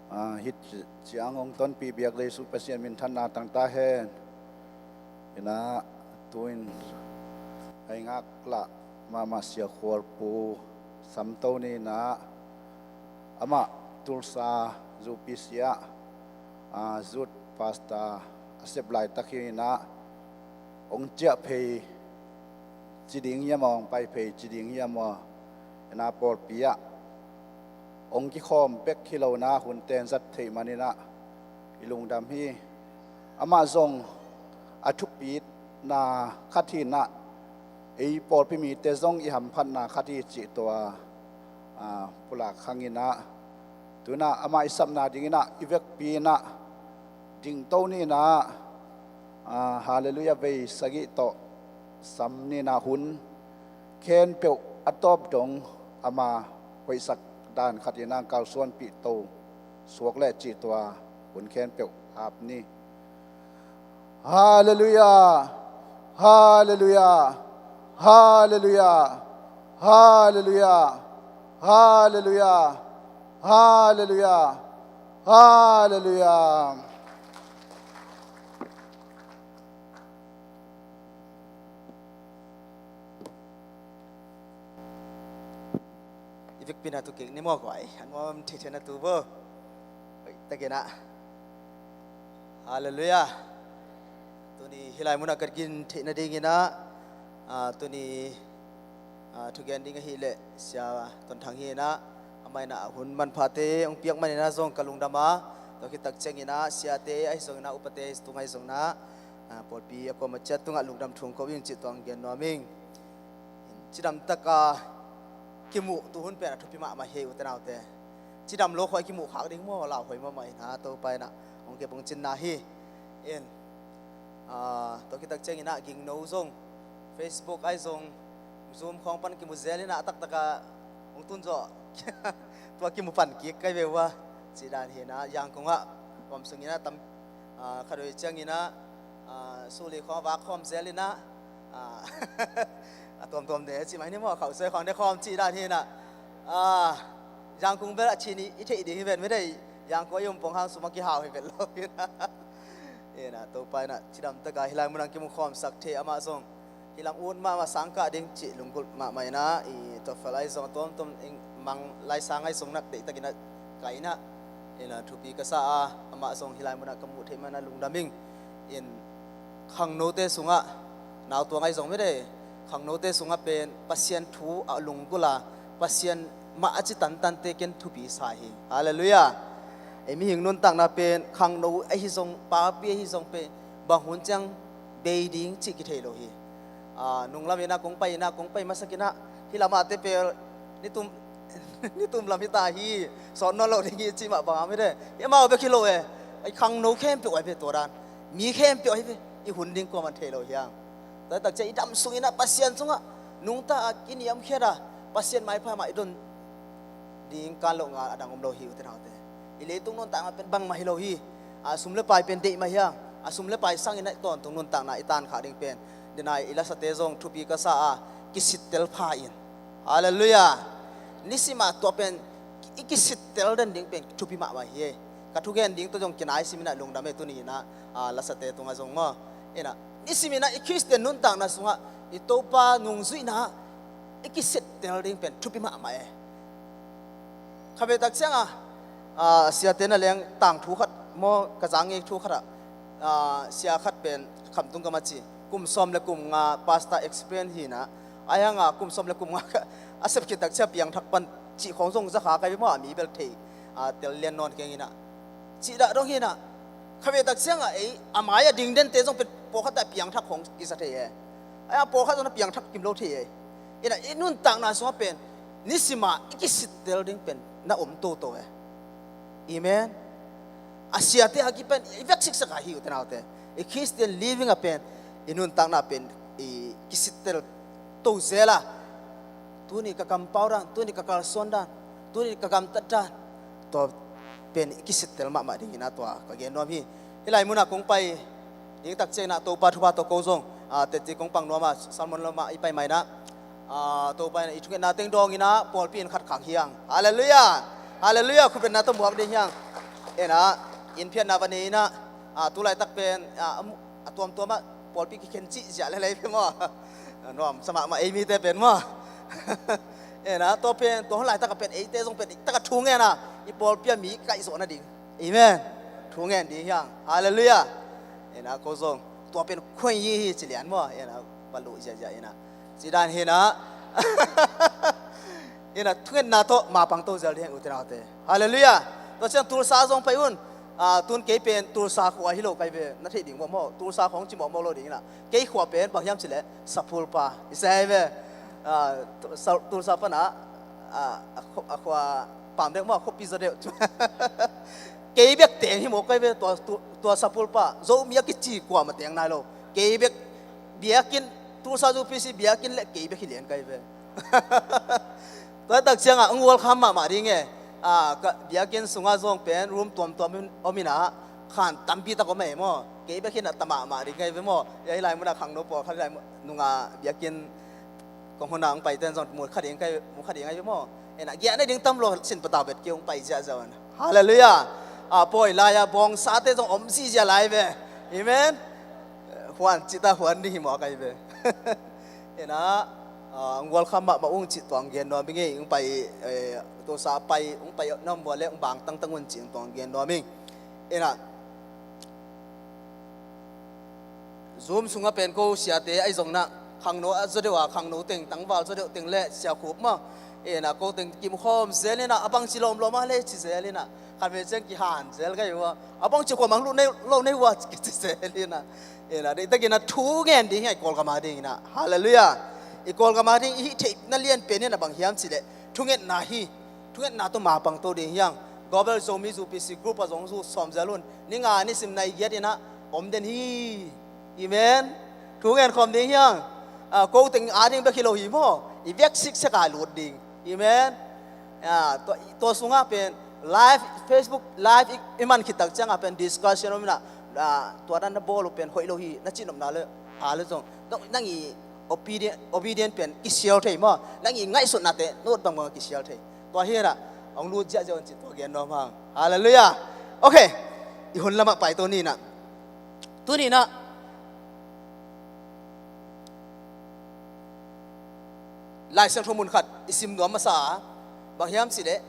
Ah, hih ciang hong tonpih biak Jesu Pasian minthanna tangta hen. Inah tuin a i ngaklah mahmah Sia Khualpu Samto ni inah, amah Tulsa zu P C ah, ah, Youth Pastor a sep laitak hi inah, hong ciah phei ci ding hiam aw, hong pai phei ci ding hiam aw, inah pawlpi ah hong kikhawm bek hi lo inah hun ten zat theih man inah i lungdam hi. Amah zong a thupitna khat hi inah, ei pawlpi mite zong i hamphatna khat hi cih tua, ah, pulak khang inah, tu inah amah i sapna ding inah i vekpi inah dingto ni inah, ah, Halleluiah vei sagih tawh sam ni inah hun khempeuh a tawp dong ama hoihsak dan khat inah kalsuanpih to suak leh cih tua hun khempeuh hap ni. Halleluiah. Halleluiah. Halleluiah. Halleluiah. Halleluiah. Halleluiah. Halleluiah. I vekpi na tu kik ni maw guai, a nuam thei thei na tu bo. Hoih takin ah. Halleluiah. Tuni hih lai munah ka gin theih nading inah, ah, tuni, ah, thugen ding ahih leh Sia Ton Thang hi inah, amah inah hun manphate hong piak man inah zong ka lungdam a, tua khit tak ciang inah siate ahi zong inah upate tung ahi zong inah, ah, pawlpi a kuama ciat tungah lungdam thu hong ko ing cih tua hong gen nuam ing. Cidam taka kimuh tu hun pen a thupi mahmah hi, ute naute. Cidam lo khawng i kimuh khak ding maw, lauhuai mahmah inah Topa inah hong kep hong cinna hi. In, ah, tua khit tak ciang inah gingno zong, Facebook ahi zong, Zoom khawng pan kimu zel inah a taktaka hong tun zawh tua kimu pan kik kai ve uh a, cih dan hi inah Yangon ah, kuam sung inah tam, ah, khat vei ciang inah, ah, suli khawng vak khawm zel inah, ah, a tuamtuam ne cih mai ni maw, khauhsoi khawng ne khawm cih dan hi inah, ah, Yangon bel a chin i, i theih ding hi ven, mi dei Yangon i um pong hang sum a kihau hi vet lo hi inah. Inah Topa inah cidam taka hih lai munah kimu khawmsak thei, amah zong hih lam ut mahmah sang kah ding cih lunggulh mahmah inah, i tuafel ahi zong a tuamtuam ing mang laisang ahi zong nak deihtak inah ka inah, inah thupi ka sa a, amah zong hih lai munah ka muh theih man a lungdam ing. In khangnote sungah, nautuang ahi zong mi dei, khangnote sungah pen Pasian thu a lunggulh a, Pasian mah a ci tantante ken thupi sa hi. Halleluiah. Ei mihing nuntakna pen khangno ahi zong, papi ahi zong pen bang hun ciang bei ding cih kithei lo hi. Ah, nunglam inah kong pai inah, kong pai masak inah hih lamah te pel nitum, nitum lam hi ta hi, sawt nawn lo ding hi cih mah bang a mi dei. Hih amau bek hi lo e. Ei khangno khempeuh ahi ve tua dan. Mi khempeuh ahi ve. I hun ding kuaman thei lo hiang. Tua tak ciang i dam sung inah Pasian sungah nungta a kiniamkhiat a, Pasian maipha mah i don ding kan loh ngal a dang om lo hi, ute naute. I leitung nuntakna pen bangmah hi lo hi. A sum le pai pen deih mah hiang, a sum le pai sang inah i tawntung nuntakna i tankhak ding pen, denai i lasate zong thupi ka sa a, kisittel pha in. Halleluiah. Nisim a tua pen i kisittel den ding pen thupi mahmah hi. Ka thugen ding tawh zong kinai sim inah lungdam e, tuni inah, ah, lasate tungah zong maw. Inah nisim inah i Khristian nuntakna sungah i Topa nungzuihna i kisittel ding pen thupi mahmah e. Khabe tak ciangah, ah, siate na leng tangthu khat maw, ka zang ngei thu khatah, ah, sia khat pen Khamtung gam a ci, kum sawm le kum nga pastor experience hi inah, a hiangah kum sawm le kum nga a sep khit tak ciang piangthak pan cih khawng zong zakha kai ve maw, a mi bel thei, ah, tel lian nawn keng inah. Cih dah dong hi inah, khabe tak ciangah ei a mai a ding dente zong pen pawlkhat ah piangthak khawng kisa thei e. A hiang pawlkhat zong na piangthak kim lo thei e. Inah i nuntakna sungah pen nisim a i kisittel ding pen na om toto e. Amen. A siate a kipan i vek siksak a hi, ute naute. I Christian living a pen i nuntakna pen i kisittel to zel a, tuni ka kampau dan, tuni ka kalsuan dan, tuni ka gamtat dan, tua pen i kisittel mahmah ding inah tua ka gen nuam hi. Hih lai munah kong pai ding tak ciang inah Topa thupha tawh ko zong, ah, teci kong pang nuam a, sermon lamah i pai mah inah, ah, Topa inah i thungetna teng dawng inah pawlpi in khat khang hiang. Halleluiah. Halleluiah, khupetna tawh muak ding hiang. Ena, inn phiatna va nei ina, a, tu laitak pen, a, a mu-, a tuamtuam ah pawlpi kikhen cih ziah le lei pe maw. Nuam sa mahmah ei mite pen maw. Ena, tua pen, tua hun laitak a pen, eite zong pen, tak a thu ngen a, i pawlpi a mi kaihzawh nading. Amen. Thu ngen ding hiang. Halleluiah. Ena, ko zong, tua pen khuai hi hi ci lian maw. Ena, va luh ziahziah ena. Ci dan hi na. Ena, thungetna tawh mapang to zel ding u te nau te. Halleluiah. Tua ciang Tulsa zong pai un. A, tun kei pen Tulsa khua hi lo kai ve. Na theih ding maw maw. Tulsa khong ci mawkmawk lo ding ina. Kei khua pen bang hiam cileh Sapulpa. I sa hi ve. A, Tu-, Sa-, Tulsa pana, a, a khua, a khua pam deuh maw, a khuapi zaw deuh. Kei bek teng hi mawk kai ve, tua, tu-, tua Sapulpa. Zomi a kici kuamah teng nai lo. Kei bek biakinn, Tulsa zu P C biakinn le kei bek hi lian kai ve. Tua tak ciangah hong welcome mahmah ding e. A, ka biakinn sungah zong pen room tuamtuam in, om ina, khan tampi tak om e maw. Kei bek hi na ta mahmah ding kai ve maw. Ia hi lai munah khangno pawlkhat hi lai mu-, nunga biakinn kong huna hong paiten zong mu kha ding kai, mu kha ding kai ve maw. Ena, giahna ding tam lo sin patau bet kei hong pai ziahziah un. Halleluiah. A, pawi lai-a bawngsate zong om zihziah lai ve. Amen. Huan cita huan ding hi mawk ahi ve. Ena, a, hong welcome mahmah ung cih tuang gen nuam ing ei, hong pai, eh, Tulsa pai, hong pai na om bua le hong bang tangtang un cih hong tuang gen nuam ing. Ena, Zoom sungah pen ko siate ahi zong na, khangno a zaw deuh a, khangno teng, tangval zaw deuh teng le sia khup maw. Ena, ko teng kimkhawm zel ina, a bangci lawmlawm a le ci zel ina, khat ve ciang kihan zel ka hi ua. A bangci khuam ang luh nei, lo nei ua, kici zel ina. Ena, deihtakin a thu ngen ding hi a i Kawlgam a ding ina. Halleluiah. I Kawlgam a ding i hih theihna lian pen ina bang hiam cileh. Thungetna hi. Thungetna tawh mapang to ding hiang. Global Zomi zu P C group a zong zu sawm zel un. Ni nga ni sim nai giat ina om den hi. Amen. Thu ngen khawm ding hiang. A, ko teng a ding bek hi lo hi maw. I vek siksek a lut ding. Amen. A, tua, tua sungah pen live, Facebook live i, i man khit tak ciangah pen discussion om ina, a, tua dan na bawl uh pen hoih lo hi, na cih nopna le, a le zong. Nang, nang i obedient, obedient pen kisial thei maw. Nang i ngaihsutnate, nut bangbang kisial thei. Tua hi ina, hong lut ziahziah un cih tua gen nuam hang. Halleluiah. Okay. I hun lamah pai to ni ina. Tuni ina, Lai Siangtho mun khat i sim nuam masa a, bang hiam cileh,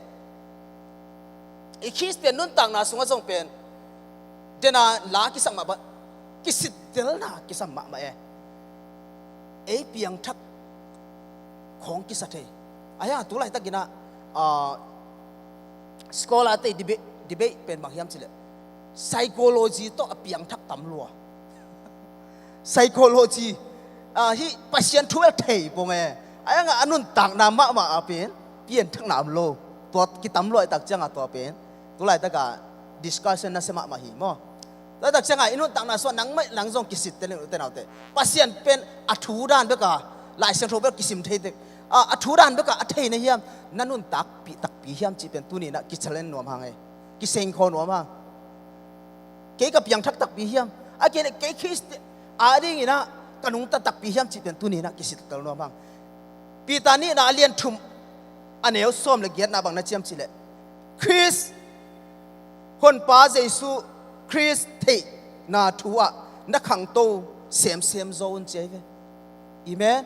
i Khristian nuntakna sungah zong pen, dena la kisam mahmah, kisittelna kisam mahmah e. Ei piangthak khawng kisa thei. Ahi hang tu laitakin ah, ah, scholar te debate, debate pen bang hiam cileh, psychology tawh a piangthak tam lua. Psychology, ah, hih Pasian thu bel thei pong e. Ahi hang a nuntakna mahmah a pen pianthakna om lo. Tua kitam lua i tak ciangah tua pen tu laitaka discussion nasia mahmah hi maw. Tua tak ciangah i nuntakna sungah nangmah nang zong kisittel in, u te nau te. Pasian pen a thu dan beka, Lai Siangtho bek kisim thei tek. A, a thu dan beka a thei na hiam, na nuntakpih takpi hiam cih pen tuni inah kichallenge nuam hang e. Kisengkhaw nuam hang. Kei ka piangthak takpi hiam? A kei le kei Khristian a dingin ah ka nungta takpi hiam cih pen tuni inah kisittel nuam hang. Peter nihna a lian thum a neu sawm le giatna bang na ciam cih leh, Khrist, Honpa Jesu Khrist theihna thu ah na khangto semsem zaw un ci ahi ve. Amen.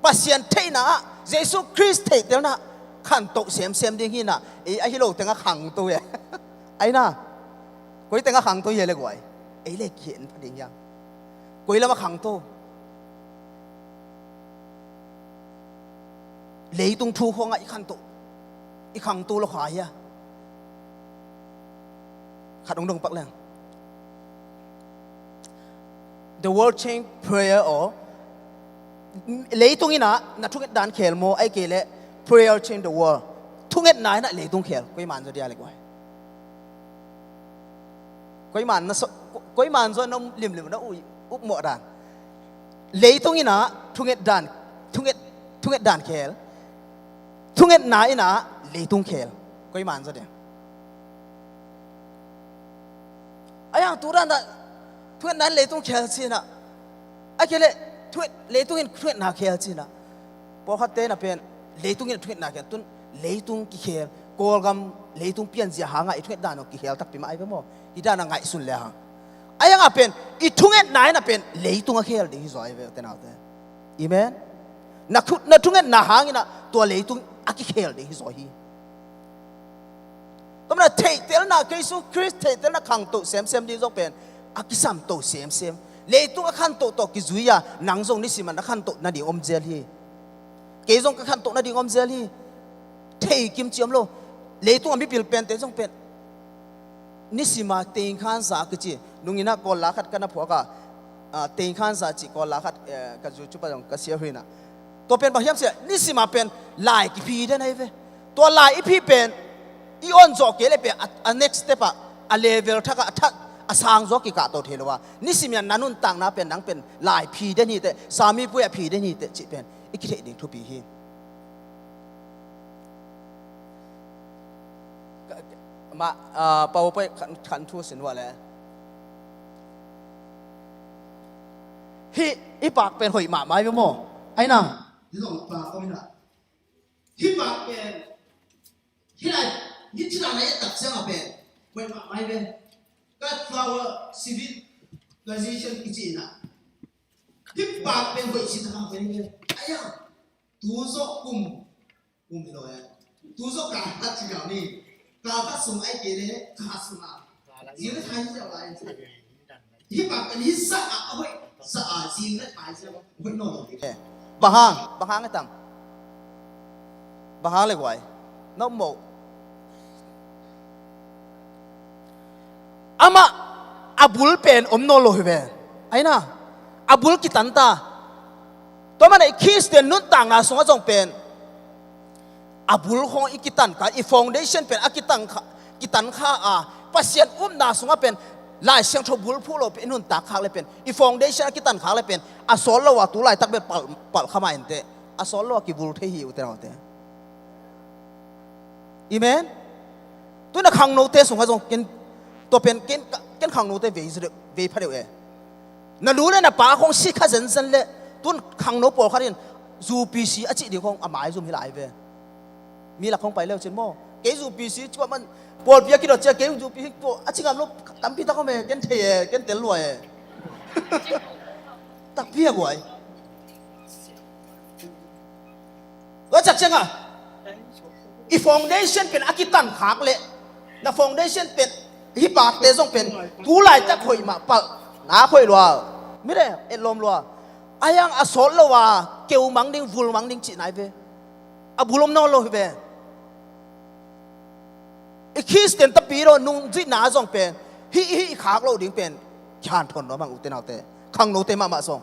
Pasian theihna ah Jesu Khrist theihtelna khanto semsem ding hi inah, ei ahi lo tengah khangto e. Ahi na, koi tengah khangto hi le guai? Ei le kihen pha ding hiam? Koi lamah khangto? Leitung thu khawngah i khanto, i khangto lo kha hia? Khat hong dong pak leng. The world change prayer or leitung inah na thunget dan khel maw, ahih kei leh prayer change the world. Thungetna inah leitung khel. Koi man zaw dia le guai? Koi man na so, koi man zaw na um limlim na ui, upmawh dan? Leitung inah thunget dan, thunget, thunget dan khel. Thungetna inah leitung khel. Koi man zaw dia? Ahi hang tu dan ah thungetna in leitung khel ci inah, ahih kei leh thunget, leitung in thungetna khel ci inah, pawlkhatte na pen leitung in thungetna khel. Tun Leitung kikhel, Kawlgam leitung pianzia hangah i thunget dan uh kikhel takpi mah ai ve maw? Hi dan a ngaihsun le hang. Ai hangah pen i thungetna in a pen leitung a khel ding hi zaw ai ve, ute naute. Amen. Na thungetna hangin ah tua leitung a kikhel ding hi zaw hi. Tua manin a theihtelna, Jesu Khrist theihtelna khangto semsem ding zong pen a kisamto semsem. Leitung a khantoh tawh kizui a nang zong nisim a na khantoh nading om zel hi. Kei zong ka khantoh nading om zel hi. Thei kim ci om lo. Leitung a mipil pente zong pen nisim a tengkhanza kici, nungin ah Kawl la khat ka na phuak a, tengkhanza cih Kawl la khat ka YouTube ah zong ka share hi na. Tua pen bang hiam cih leh nisim a pen lai kiphi den ai ve. Tua lai i phi pen i on zawh kei leh pen a next step ah, a level thak ah a sang zaw kikahto thei lo a, nisim a na nuntakna pen nang pen lai phi den hi teh, sami pui a phi den hi teh cih pen i kitheih ding thupi hi. Mah, PowerPoint khan thu sin vua le. Hih i pak pen hoih mahmah ai ve maw? Ai na. Hih pak pen hih lai, hih ci lai na i tak ciang a pen hoih mahmah ai ve. Cut flower civilization kici na. Hih pak pen hoih ci tak a pen ai ve. Ai a. Tu zawh kum, kum hi lo e. Tu zawh kal khat ci lo ni. Kal khat sung ai kei le kal khat sung a. Zing le thai ci lo lai. Hih bang kan hih sa a, a hoih sa a, zing le thai ci lo. Hoih nawn lo ni. Bang hang, bang hang e tam. Bang hang le guai. Nop mo. Amah a bul pen om nawn lo hi ve. Ai na. A bul kitan ta. Tua manin i Khristian nuntakna sungah zong pen a bul khawng i kitan kha, i foundation pen a kitan kha, kitan kha a, Pasian upna sungah pen Lai Siangtho bul phuh lo pen i nuntak khak le pen, i foundation a kitan khak le pen a sawt lo a tu laitak pen palh, palh kha mah inteh, a sawt lo a kibul thei hi ute naute. Amen. Tu na khangnote sungah zong ken, tua pen ken, ken khangnote vei, vei pha deuh e. Na nu le na pa khong si kha zenzen le, tun khangno pawlkhat in U P C a cih ding khong a maizum hi lai ve. Mi lak khong pai leu cin maw? Kei U P C cua man, pawlpi a kidot cia kei U P C tua a ci ngam lo tampi tak om e, ken thei e, ken tel lua e. Takpi a buai. Tua ciang a, i foundation pen a kitan khak le, na foundation pen, hih pakte zong pen tu laitak hoih mah palh, na hoih lua. Mi le, et lawm lua. A hiang a sawt lo a, keu mang ding, vul mang ding cih nai ve. A bul om nawn lo hi ve. I Khristian tampi lo nungzuihna zong pen hih, hih i khak loh ding pen kihanthawn nuam ang ute naute, khangnote mahmah zong.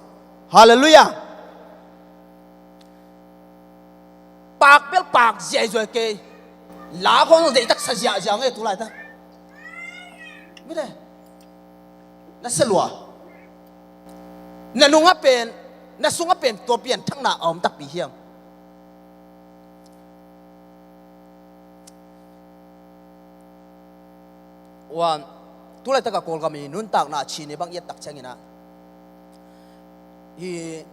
Halleluiah. Pak bel pak ziahziah kei. La khong zong deihtak sa ziahziah nge tu laitak. Mite, na sia lua. Na nungah pen, na sungah pen tua pianthakna a om takpi hiam? Wan, tu laitak a Kawlgam i nuntakna Chin i bang i et tak ciangin ah, hi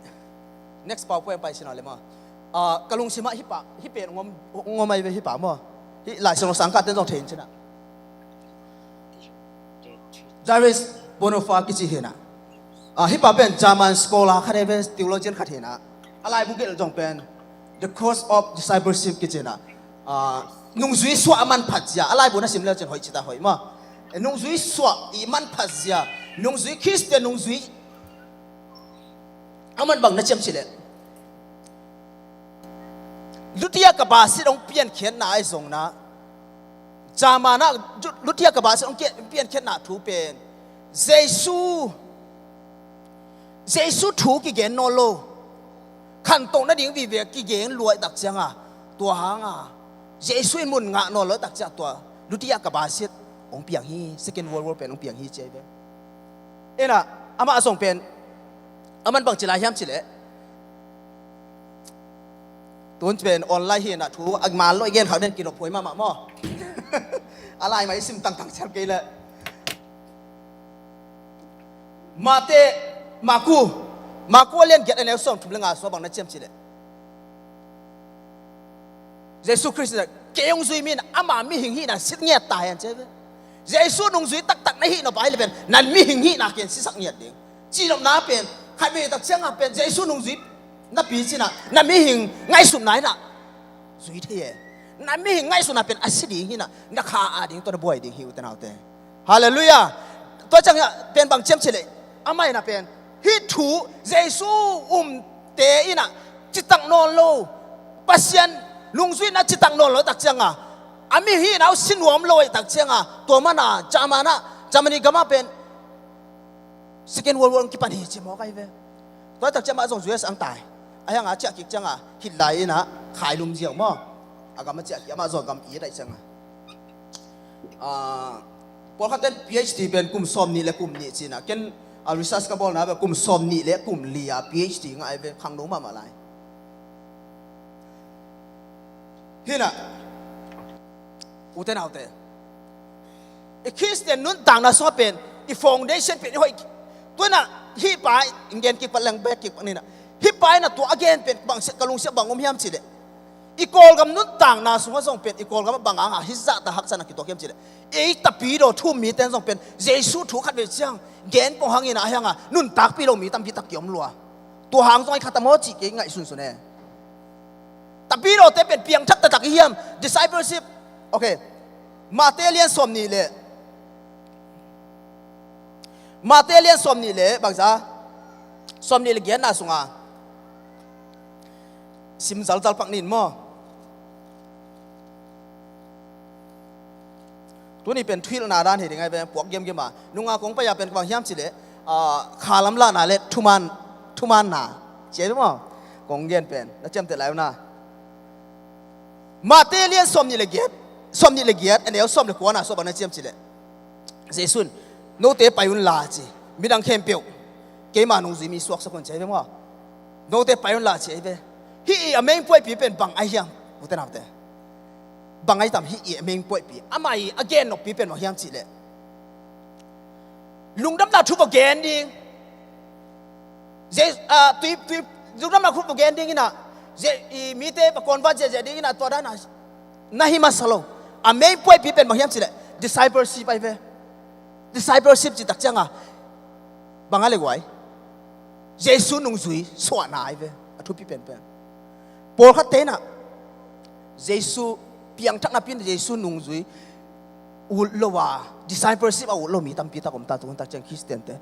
next PowerPoint pai sin a le maw. Ah, ka lungsim ah hih pa, hih pen ngom, ngom ai ve hih pa maw. Hih Lai Siangtho sang kah ten zong thei in cin ah. Dietrich Bonhoeffer kici hi na. Ah, hih pa pen German scholar khat hi ve, theologian khat hi na. A laibu gelh zong pen The Cost of Discipleship kici na. Ah, nungzui suah a manphat zia. A laibu na sim leu cin hoih cita hoih maw. Eh, nungzui suah i manphat zia. Nungzui Khristian nungzui a man bang na ciam cileh. Lutia ka basit hong piankhiatna ai zong na. German ah Lutia ka basit hong piankhiatna thu pen Jesu, Jesu thu kigen nawn lo. Khantoh nading vive kigen luai tak cianga, tua hanga Jesu in mun ngah nawn lo tak cianga tua Lutia ka basit hong piang hi, Second World War pen hong piang hi ci ai ve. Ena, amah a zong pen, a man bang ci lai hiam cileh. Tun pen online hi na thu a man lo i gen khak den kinop huai mahmah maw. A lai mai sim tangtang cial kei le. Mate, Maku, Maku a lian giat a neu sawm thum le nga sua bang na ciam cileh. Jesu Khrist in kei hong zui mi in ama mihing hihna si ngiat ta hen ci hi ve. Jesu nungzui taktak na hih nop ahih leh pen na mihing hihna ken sisak ngiat ding. Cihnopna pen khat vei tak ciangah pen Jesu nungzui na picin ah na mihing ngaihsutna in ah zui thei e. Na mihing ngaihsutna pen a si ding hi in ah na kha a ding tawh na buai ding hi, ute naute. Halleluiah. Tua ciangah pen bang ci hiam cih leh, amah in ah pen hih thu Jesu umte in ah citak nawn lo, Pasian nungzui in ah citak nawn lo tak ciangah, a mihing hihna uh si nuam lo ahih tak ciangah, tua man ah German ah, Germany gam ah pen Second World War hong kipan hi ci mawk ahi ve. Tua tak ciang amah zong U S ang tai. Ahi hang a ciah kik ciangah Hitler in ah khailum ziau maw, a gam a ciah kik, amah zong gam it ahih ciangah. Ah, pawlkhat ten P H D pen kum sawm nih le kum nih ci-in ah, ken, ah, research ka bawlna pen kum sawm nih le kum li a P H D ngah ahi ve, khangno mahmah lai. Hi in ah, ute naute, i Khristian nuntakna sungah pen i foundation pen i hoih. Tu in ah hih pa in gen kik pat leng bek kik pat ni in ah, hih pa in ah tua a gen pen bang sia, ka lungsim ah bang om hiam cih leh, i Kawlgam nuntakna sungah zong pen i Kawlgam ah bang hang a hih zahta haksatna kituak hiam cih leh, ei Tapidaw thu-um mite in zong pen Jesu thu khat vei ciang gen pong hang in ah, ahi hang a nuntakpih lo mi tampi tak ki-om lua. Tua hang zong ahi kha ta maw cih kei ngaihsunsun e. Tapidawte pen piangthak taktak i hiam? Discipleship. Ok. Mate lian sawm nih le, Mate lian sawm nih le bangza, sawm nih le giatna sunga sim zalzal pak ni in maw. Tuni pen thuhilhna dan hi ding ahi ve, puak giamgiam a. Nunga kong pai a pen bang hiam cih leh, ah, khalam lahna le thuman, thumanna ci ahi ve maw. Kong gen pen na ciamteh lai uh na. Mate lian sawm nih le giat, sawm nih le giat, a neu sawm le kuana sawm bang na ciam cih leh, Jesu in, note pai un la ci, midang khempeuh keima nungzui mi suaksak un ci ahi ve maw. Note pai un la ci ahi ve. Hih i a main puaipi pen bang ahi hiam? Ute naute, bang ahi tam hih i a main puaipi? Amah i a gen noppi pen bang hiam cih leh, lungdamna thu va gen ding. Je-, ah, tui, tui, lungdamna thu va gen ding in ah, je-, i mite va convert ziahziah ding in ah, tua dan a na hi masa lo. A main puaipi pen bang hiam cih leh, discipleship ahi ve. Discipleship cih tak ciangah bang a le guai? Jesu nungzui suahna ahi ve, a thupi penpen. Pawlkhatte in ah Jesu, piangthakna pi in Jesu nungzui ut lo a, discipleship a ut lo mi tampi tak om ta, tu hun tak ciang Khristiante.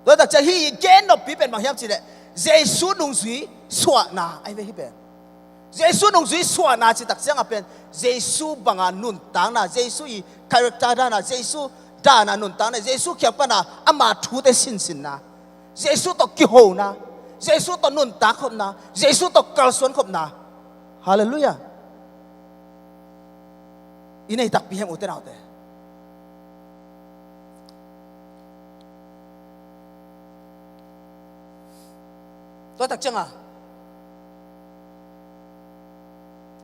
Tua tak ciang hih i gen noppi pen bang hiam cih leh, Jesu nungzui suahna ahi ve hih pen. Jesu nungzui suahna cih tak ciangah pen Jesu banga nuntakna, Jesu i character dan a, Jesu dan a nuntakna, Jesu kiang pana ama thute sinsinna, Jesu tawh kihona, Jesu tawh nuntak khopna, Jesu tawh kalsuan khopna. Halleluiah. I nei takpi hiam, ute naute? Tua tak ciangah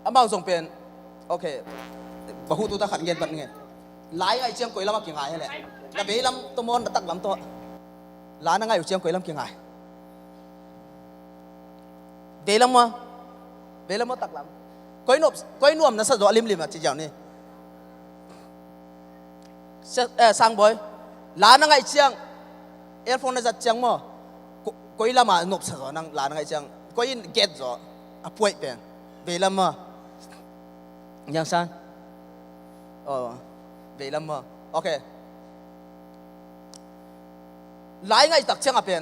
amau zong pen, ok, va huh tu ta khat ngen, bat ngen. Lai ngaih ciang koi lamah kingai hi leh? Na veilam tawh maw, na taklam tawh? La na ngaih uh ciang koi lam kingai? Veilam maw? Veilam maw, taklam? Koi nuam, koi nuam na sa zaw a limlim a ci ziau ni. Sa-, eh, Sangbawi, la na ngaih ciang, earphone na zat ciang maw, ko-, koi lamah nopsa zaw nang, la na ngaih ciang? Koi in get zaw a puaih pen? Veilam maw? Yang San? Oh, veilam maw? Ok. Lai ngaih tak ciangah pen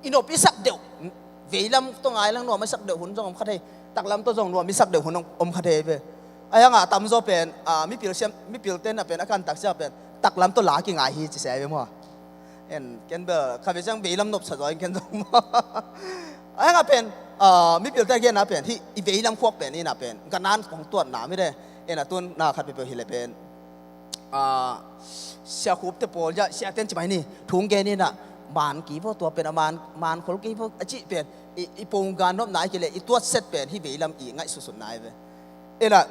i nop i sak deuh, veilam tawh ngai lang nuam i sak deuh hun zong om kha thei, taklam tawh zong nuam i sak deuh hun om kha thei ve. Ahi hangah a tamzaw pen, ah, mipil siam, mipil tenna pen a kan tak ciangah pen taklam tawh la kingai hi ci se ve maw. En, ken bel kha ve ciang veilam nopsa zaw in ken zong maw. Ahi hangah pen, ah, mipil te a genna pen hih i veilam khuak pen inah pen ganan kong tuatna mite. En, a tun na khat peuhpeuh hileh pen, ah, Sia Khup te pawl, ya, sia ten ci mai ni, thu gen inah, man kei vaw, tua pen a man, man khol kei vaw a cih pen i, i ponggan nopna i kei leh i tuatset pen hih veilam i ngaihsutsutna i ve. Inah,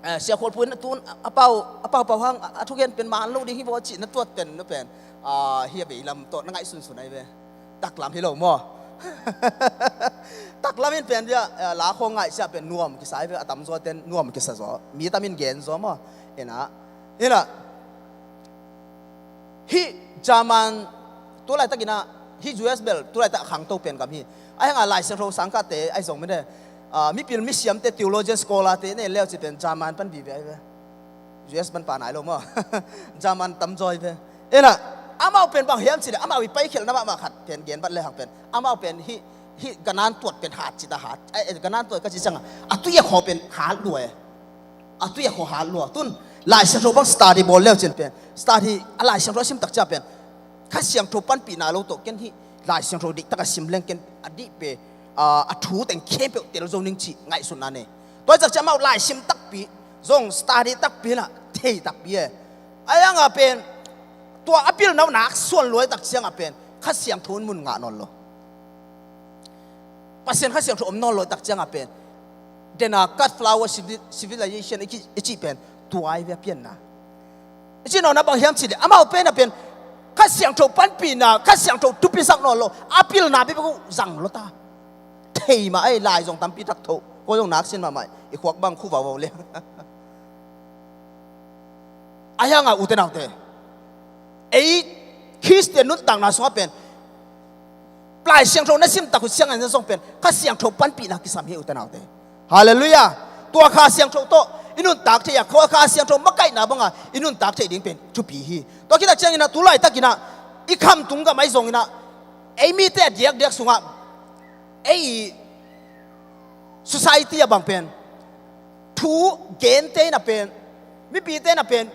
eh, Sia Khup in a tun a pau, a pau pau hang a, a thugen pen man lo ding hi vaw a cih na tuat pen, na pen, ah, hih a veilam tawh na ngaihsunsun a i ve. Taklam hi lo maw? Taklam in pen bia, eh, la khawng ngaihsiah pen nuam kisa hi ve, a tamzaw ten nuam kisa zaw. Mi tam in gen zaw maw. Ina, ina. Hih German, tu laitak ina, hih U S bel tu laitak khangto pen gam hi. Ahi hanga Lai Siangtho sangkahte ahi zong mene, ah, mipil misiamte, theologian scholarte ne leu ci pen German pan vive ahi ve. U S pan pa nai lo maw. German tamzaw hi ve. Ina, amau pen bang hiam cileh, amau i paikhialhna mahmah khat pen gen bat le hang pen, amau pen hih, hih ganan tuat pen hat cita hat, eh, eh, ganan tuat ka ci cianga, a tui a khaw pen hat lua e. A tui a khaw hat lua. Tun Lai Siangtho bang study bawl leu cin pen, study a Lai Siangtho a sim tak cia pen, Kha Siangtho panpihna lo tawh ken hih Lai Siangtho diktak a sim leng ken a dih pe, a, a thu teng khempeuh tel zo ning cih ngaihsutna nei. Tua hi tak ciang amau Lai sim takpi, zong study takpi na thei takpi e. Ahi hanga pen tua a pilna uh nak suan luai tak cianga pen Kha Siangtho in mun ngah nawn lo. Pasian Kha Siangtho om nawn lo tak cianga pen, dena cut flower civi-, civilization i ci, i cih pen tua hi ve a pianna. I cih nawna bang hiam cileh, amau pen a pen Kha Siangtho panpihna, Kha Siangtho thupi zang nawn lo, a pilna bibik uh zang lo ta. Thei mah ei, lai zong tampi tak tho, ko zong nak sin mahmah, i khuak bang khu vauvau le. Ahi hanga ute naute, ei Khristian nuntakna sungah pen Lai Siangtho na sim tak uh ciangin na zong pen Kha Siangtho panpihna kisam hi ute naute. Halleluiah. Tua Kha Siangtho tawh i nuntak thei a, Kha Siangtho makaihna banga i nuntak thei ding pen thupi hi. Tua khit tak ciangin ah tu laitak in ah i khamtung gam ahi zongin ah ei mite a diakdiak sungah ei society a bang pen thu gente in a pen, mipite in a pen,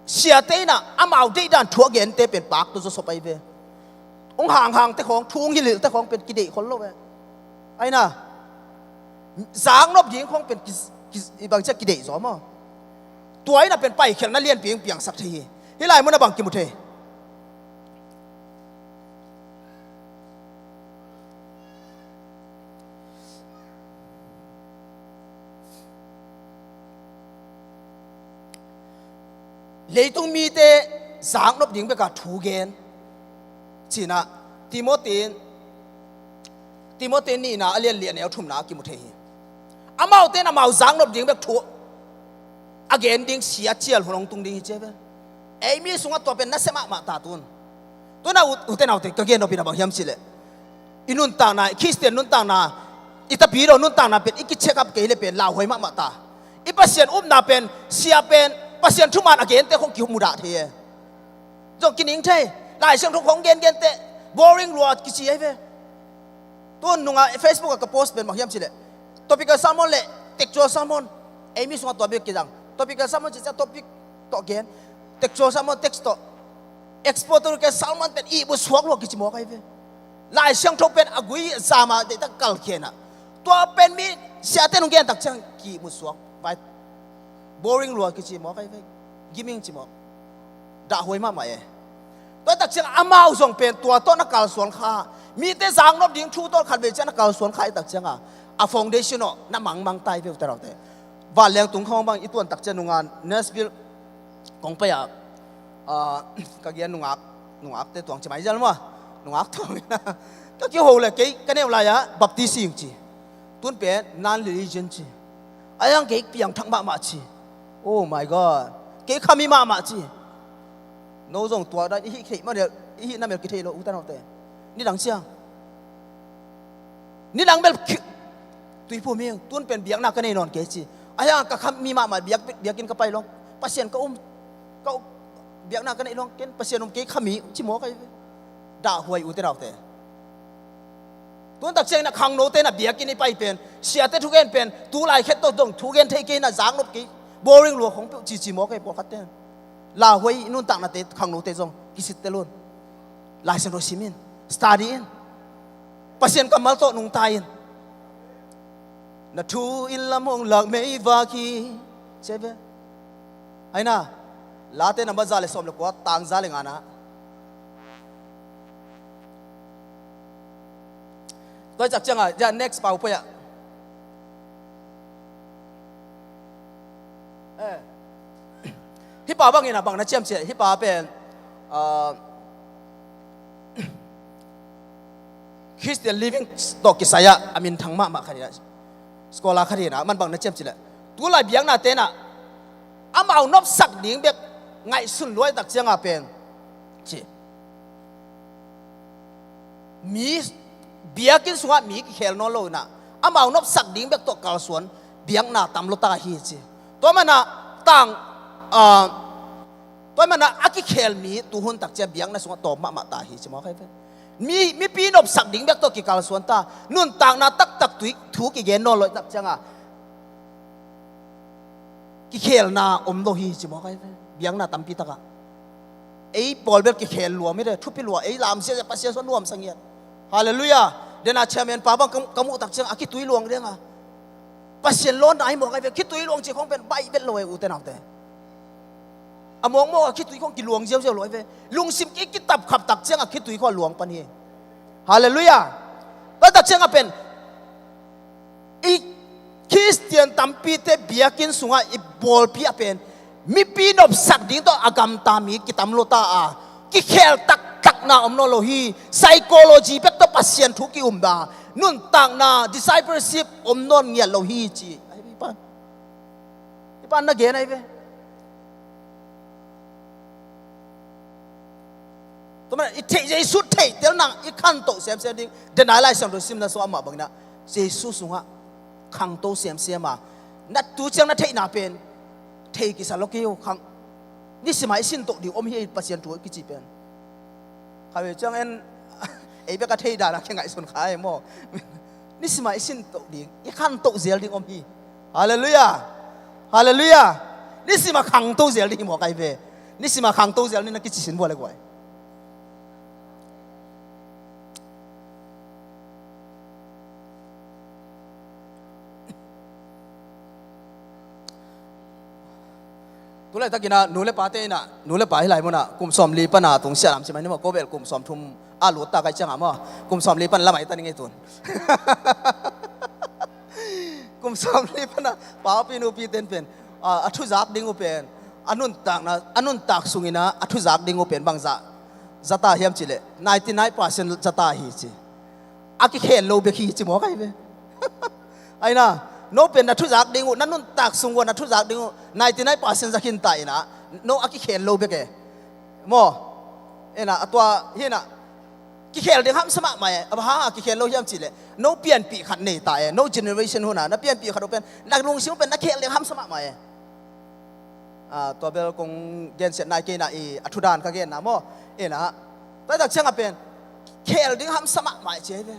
siate in a amau deihdan thu a gente pen pakto zawsop ahi ve. Hong hanghangte khawng, thu hong hilhilhte khawng pen kideih khol lo ve. Aina, zaknop ding khawng pen ki, ki, i bangcia kideih zaw maw. Tua in a pen paikhialhna lianpi hong piangsak thei hi. Hih lai mun a bang kimu thei. Leitung mite zaknop ding beka thu gen. Cina Timothy in, Timothy nihna a lian li a neu thumna a kimu thei hi. Amaute in amau zaknop ding bek thu a gen ding sia cial hun hong tung ding hi cia ve. Ei mi sungah tua pen nasia mahmah ta tun. Tuna u, ute naute ka gen nopina bang hiam cileh, i nuntakna, i Khristian nuntakna, i tapidaw nuntakna pen i kicheck up kei le pen lauhuai mahmah ta. I Pasian upna pen, sia pen, Pasian thuman a gente khong kimudah thei e. Zong kining thei, Lai Siangtho khong gengente boring lua kici ahi ve. Tun nunga Facebook a ka post pen bang hiam cileh, topical sermon le textual sermon, ei mi sungah tua bek kizang. Topical sermon cih cia topic tawh gen, textual sermon text tawh, expository sermon pen ihmu suak lua kici mawk ahi ve. Lai Siangtho pen a gui zama deihtak kalkhian ah, tua pen mi siate nung gen tak ciang kiihmu suak vai, boring lua kici mawk ahi ve. Giming ci mawk. Dahhuai mahmah e. Tua tak ciang amau zong pen tua tawh na kalsuan kha, mite zaknop ding thu tawh khatvei ciang na kalsuan kha i tak cianga a foundation aw na mangmang ta hi ve ute naute. Vanleng tung khawng bang i tuan tak ciang nunga Nashville kong pai a, ah, ka gian nungak, nungakte tuang ci mai zial maw, nungak tuang ka kiho le kei ka neu lai-a Baptist ing ci. Tun pen non-religion ci. A yang kei piangthak mahmah ci. Oh my God. Kei khami mahmah ci. No zong tua dan i hih thei mah, i hih namel kithei lo ute naute. Nidang ciang, nidang bel khi, tuiphum hi, tun pen biakna ka nei nawn kei ci. A yang ka khami mahmah, biak, biakinn ka pai long, Pasian ka um, ka um, biakna ka nei long, ken Pasian um kei khami ci mawk ahi ve. Dahhuai ute naute. Tun tak ciangin a khangnote na biakinn i pai pen, siate thugen pen, tu lai khet tawh dong thugen thei kei na zaknop kei, boring lua khong peuh cici mawk ahi pawlkhatte. Lauhuai i nuntaknate khangnote zong kisitte lun. Lai Siangtho sim in, study in. Pasian kammal tawh nungta in. Na thu in lam hong lak meivak hi. Cia ve. Aina, Late number za le sawm le kua, tang za le ngana. Tua i cak cianga, ya next pau poi ah. Eh. Hih pa bangin a bang na ciam ciah, hih pa pen, ah, Christian Living tawh kisai-ah a minthang mahmah khat hi-ah, scholar khat hi-ah, man bang na ciam cileh, tulai biaknate nah amau nopsak ding bek ngaihsun luaitak cianga pen ci, mi biakinn sungah mi kikhel nawn lo inah amau nopsak ding bek tawh kalsuan biakna tam lo ta hi ci. Tua manah tang, ah, tua manah a kikhel mi tuhun takcia biakna sungah tawm mahmah ta hi ci mawk ahi ve. Mi, mipi nopsak ding bek tawh kikalsuan ta, nuntakna taktak tui thu kigen nawn lo takcianga kikhelna om lo hi ci mawk ahi ve. Biakna tampi takah ei pawl bel kikhel luam hi de, thupi lua, ei lamsia Pasian sua nuamsa ngiat. Halleluiah. Dena chairman pa bang ka, ka muh takciang a kitui luang denga Pasian lawnna hi mawk ahi ve. Kitui luang ci khong pen baih vet lo e, ute naute. A mawkmawk a kitui khong kiluang ziauziau lo ahi ve. Lungsim ki, kitapkhap takcianga kitui khong a luang pan hi. Halleluiah. Tua takcianga pen i Khristian tampite biakinn sungah i pawlpi ah pen mipi nopsak ding tawh a gamta mi kitam lo ta a, kikhel taktakna om nawn lo hi. Psychology bek tawh Pasian thu ki-umda, nuntakna, discipleship om nawn ngiat lo hi ci. Ahi ve, i pan, i pan na gen ahi ve. Tua manin i theih, Jesu theihtelna i khantoh semsem ding. Denai Lai Siangtho simna sungah amah bangin ah Jesu sungah khangto semsem a, na tu ciang na theihna pen thei kisa lo kei uh khang. Nisima i sintoh ding om hi, Pasian thu i kici pen. Kha ve ciang en, ei bek a thei dan a kingaihsun kha e maw. Nisima i sintoh ding, i khantoh zel ding om hi. Halleluiah. Halleluiah. Nisima khangto zel ding hi mawk ahi ve. Nisima khangto zel ding na kici sin vua le guai. Tulaitak inah nu le pate inah, nu le pa hi lai munah kum sawmli pana tung sialam ci mai ni maw, ko bel kum sawmthum a lut ta kai ciangah maw, kum sawmli pana lamai ta ni ngei tun. Kum sawmli pana papi nupi ten pen, a, a thuzak ding uh pen, a nuntakna, a nuntak sunginah a thuzak ding uh pen bangzah zata hiam cileh ninety nine percent zata hi ci. A kikhel lo bek hi ci mawk ahi ve. Aina, no pen na thuzak ding uh, na nuntak sung uh na thuzak ding uh ninety nine percent za khin ta inah, no a kikhel lo bek e. Maw? Ena, a tua hinah kikhel ding hamsa mahmah e. A bang hanga kikhel lo hiam cileh, no pianpih khat nei ta e. No generation hunah na pianpih khat uh pen, na lungsim uh pen na khel ding hamsa mahmah e. A, tua bel kong gensiat nai kei na i, a thudan ka genna maw. Ena, tua tak ciangah pen khel ding hamsa mahmah e ci ahi ve.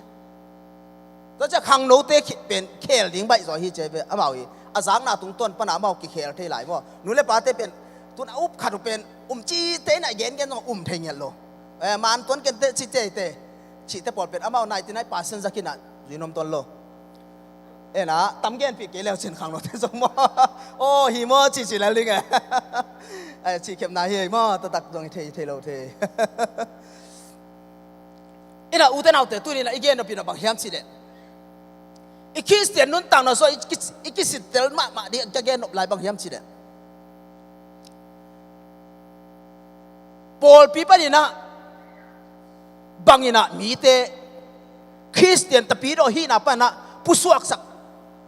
Tua ciah khangnote pen khel ding baih zaw hi ci ahi ve. Amau hi a zakna tungtawn pana amau kikhel thei lai maw. Nu le pate pen tun a up khat uh pen um cite inah gengen zong um thei ngiat lo. Eh, man tuan kente cite te, cite pawl pen amau ninety nine percent za khinah zuinom tuan lo. Ena, tam genpih kei leu cin khangnote zong maw. Aw, hi maw, ci ci lel ding e. Ai, cihkhepna hi maw, taktak zong i thei, i thei lo thei. Ina, ute naute, tuni inah i gen nop inah bang hiam cileh, i Khristian nuntakna sua i ki, i kisittel mahmah ding ka gen nop lai bang hiam cileh, pawlpi paninah banginah mite Khristian tapidaw hihna panah pusuaksak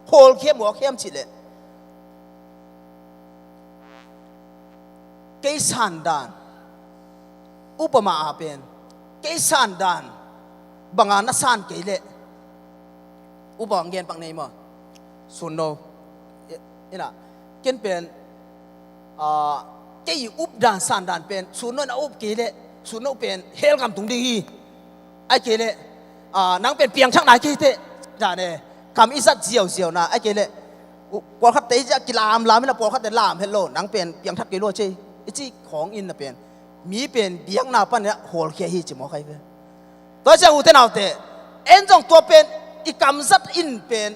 hawlkhia muak hiam cileh, kei sandan, upama a pen kei sandan banga na san kei leh, upama gen pak nei maw. Sunno, ina, ken pen, a, kei updan sandan pen Sunno na up kei leh, Sunno pen hell gam tung ding hi. Ai kei leh, a, nang pen piangthak nai kei teh dan e. Kam i zat ziauziauna ai kei leh, pawlkhatte i zia kilamlam inah pawlkhatte lam het lo, nang pen piangthak kei lo cei i cih khawng inah pen mi pen biakna panah hawlkhia hi ci mawk ahi ve. Tua ciang ute naute, en zong tua pen i kam zat in pen,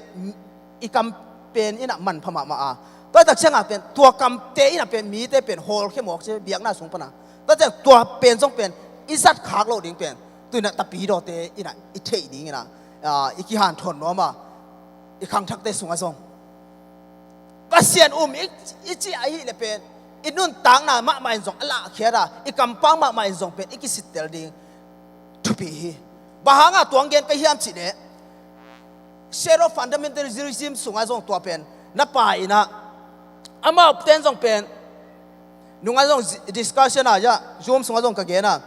i kam pen inah manpha mahmah a, tua tak ciangah pen tua kamte inah pen mite pen hawlkhia mawk ci biakna sung pana. Tua ciang tua pen zong pen i zat khak loh ding pen, tu inah tapidawte inah i theih ding inah, a, i kihanthawn nuam a, i khangthakte sungah zong Pasian um i, i cih ahih leh pen i nuntakna mahmah in zong a lahkhiat a, i kampau mahmah in zong pen i kisittel ding thupi hi. Bang hanga tua hong gen ka hiam cih leh, Shadow Fundamentalism sungah zong tua pen na pai in ah, amau ten zong pen nungah zong discussion ah, ya, Zoom sungah zong ka gen a,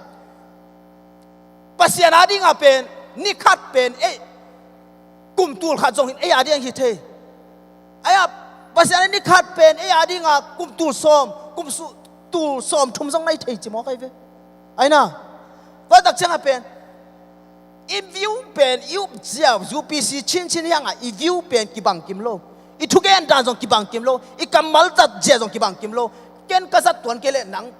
Pasian adingah pen ni khat pen ei kum tul khat zong ei ading hi thei. Ai-a Pasian a ni khat pen ei adingah kum tul sawm, kum su-, tul sawm thum zong nai thei ci mawk ahi ve. Ai na, tua tak ciangah pen i view pen, i up zia, U P C cincin hiangah i view pen kibang kim lo. I thugen dan zong kibang kim lo. I kammal zat zia zong kibang kim lo. Ken ka zat tuan kei leh nang,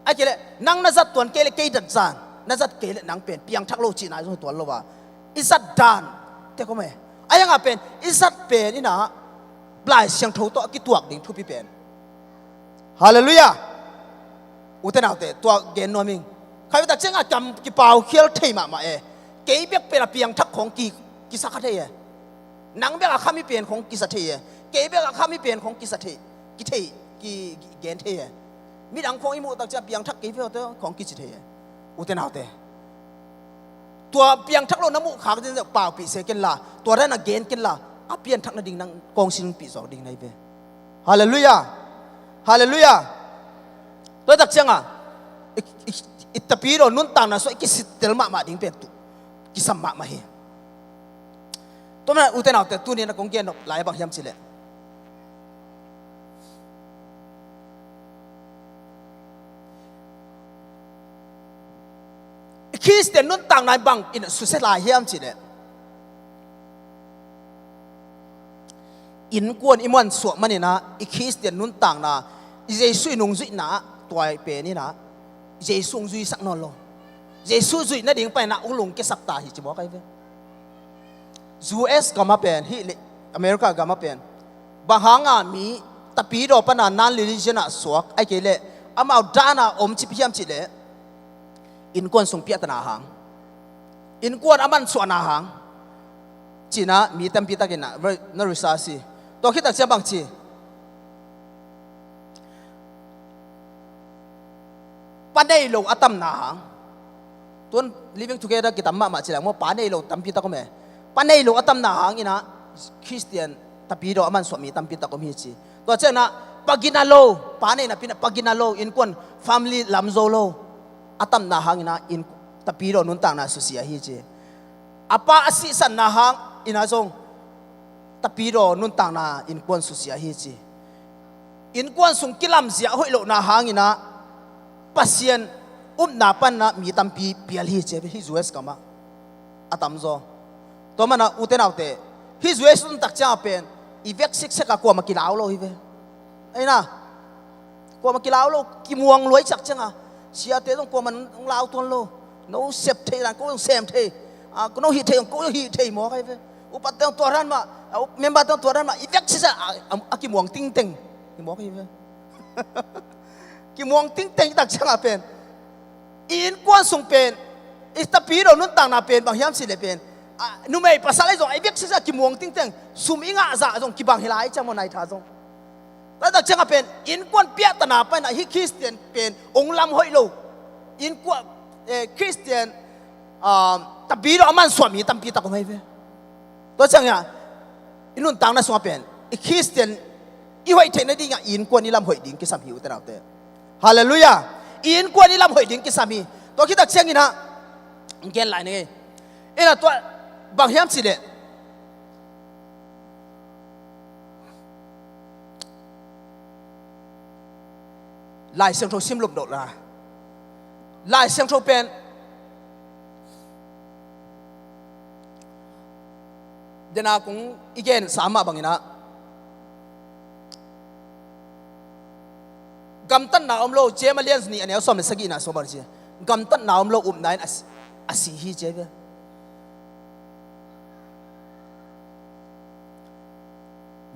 ai kei leh nang na zat tuan kei leh kei zat zan, na zat kei leh nang pen piangthak lo cihna zong tuan lo a, i zat dan tek om e. Ai hangah pen i zat pen in ah Lai Siangtho tawh a kituak ding thupi pen. Halleluiah. Ute naute, tua gen nuam ing. Khatvei tak ciangah kam kipaukhial thei mahmah e. Kei bek pen a piangthak khong ki, kisa kha thei e. Nang bek a khami pen khong kisa thei e. Kei bek a khami pen khong kisa thei, kithei, ki, ki, gen thei e. Midang khong i muh tak ciang piangthak kei ve te khong kici thei e. Ute naute, tua piangthak lo na muh khak ding paupih se ken la, tua dan a gen ken la, a pianthak nading nang kawngsinpih zawk ding na hi ve. Halleluiah. Halleluiah. Tua tak ciangah i, i, i tapidaw nuntakna sungah i kisittel mahmah ding pen tu kisam mahmah hi. Tua manin ute naute, tuni na kong gen nop lai bang hiam cih leh, i Khristian nuntakna bang in susia lai hiam cih leh, innkuan i mansuah manin ah i Khristian nuntakna, i Jesu i nungzuihna ah tua pen in ah Jesu hong zuisak nawn lo. Jesu zuih nading panin ah hong lungkiasak ta hi ci mawk ahi ve. U S gam ah pen, hih leh America gam ah pen, bang hanga mi tapidaw pana non-religion ah suak, ai kei leh amau dan a om cip hiam cih leh, innkuan sung piahtana hang, innkuan a mansuahna hang ci-in ah mi tampi takin ah na research hi. Tua khit tak ciang bang ci, pa nei lo a tamna hang. Tuan living together kitam mahmah ci leng maw, pa nei lo tampi tak om e. Pa nei lo a tamna hang in ah Khristian tapidaw a mansuah mi tampi tak om hi ci. Tua ciangin ah pa gina lo, pa nei napi-in ah pa gina lo, innkuan family lam zo lo a tamna hang in ah inn, tapidaw nuntakna susia hi ci. A pa a sihsanna hang in ah zong tapidaw nuntakna innkuan susia hi ci. Innkuan sung kilamzia hoih lohna hang in ah Pasian upna panin ah mi tampi pial hi ci hi, U S gam ah a tamzaw. Tua manin ah ute naute, hih U S nuntak ciangah pen i vek siksek a kuamah kilau lo hi ve. Ai na, kuamah kilau lo, kimuang lua i cih ciangah siate zong kuamah hong lau tuan lo. No sep thei dan ko zong sem thei, a, no hih thei zong ko hih thei mawk ahi ve. Upate zong tua dan mah, a, member te zong tua dan mah, i vek siksek a, a, a kimuang tingteng hi mawk ahi ve. Kimuang tingteng i tak ciangah pen i innkuan sung pen, i tapidaw nuntakna pen bang hiam cih leh pen, a, numei pasal ahi zong a i vek siksek a kimuang tingteng, sum i ngah zah zong kibang hi lai ciang maw, nai tha zong. Tua tak ciangah pen innkuan piahtana panin ah hih Khristian pen hong lam hoih lo. Innkuan, eh, Khristian, ah, tapidaw a mansuah mi tampi tak om ahi ve. Tua ciangin ah i nuntakna sungah pen i Khristian i hoih theih nadingah i innkuan i lam hoih ding kisam hi, ute naute. Halleluiah. I innkuan i lam hoih ding kisam hi. Tua khit tak ciangin ah gen lai ning ei. In ah tua bang hiam cih leh, Lai Siangtho sim lupdok la, Lai Siangtho pen dena kong i gensa mah bangin ah, gamtatna om lo, James a lian nih a neu sawm le sagihna sungah bang ci, gamtatna om lo upna in a si, a si hi ci ve.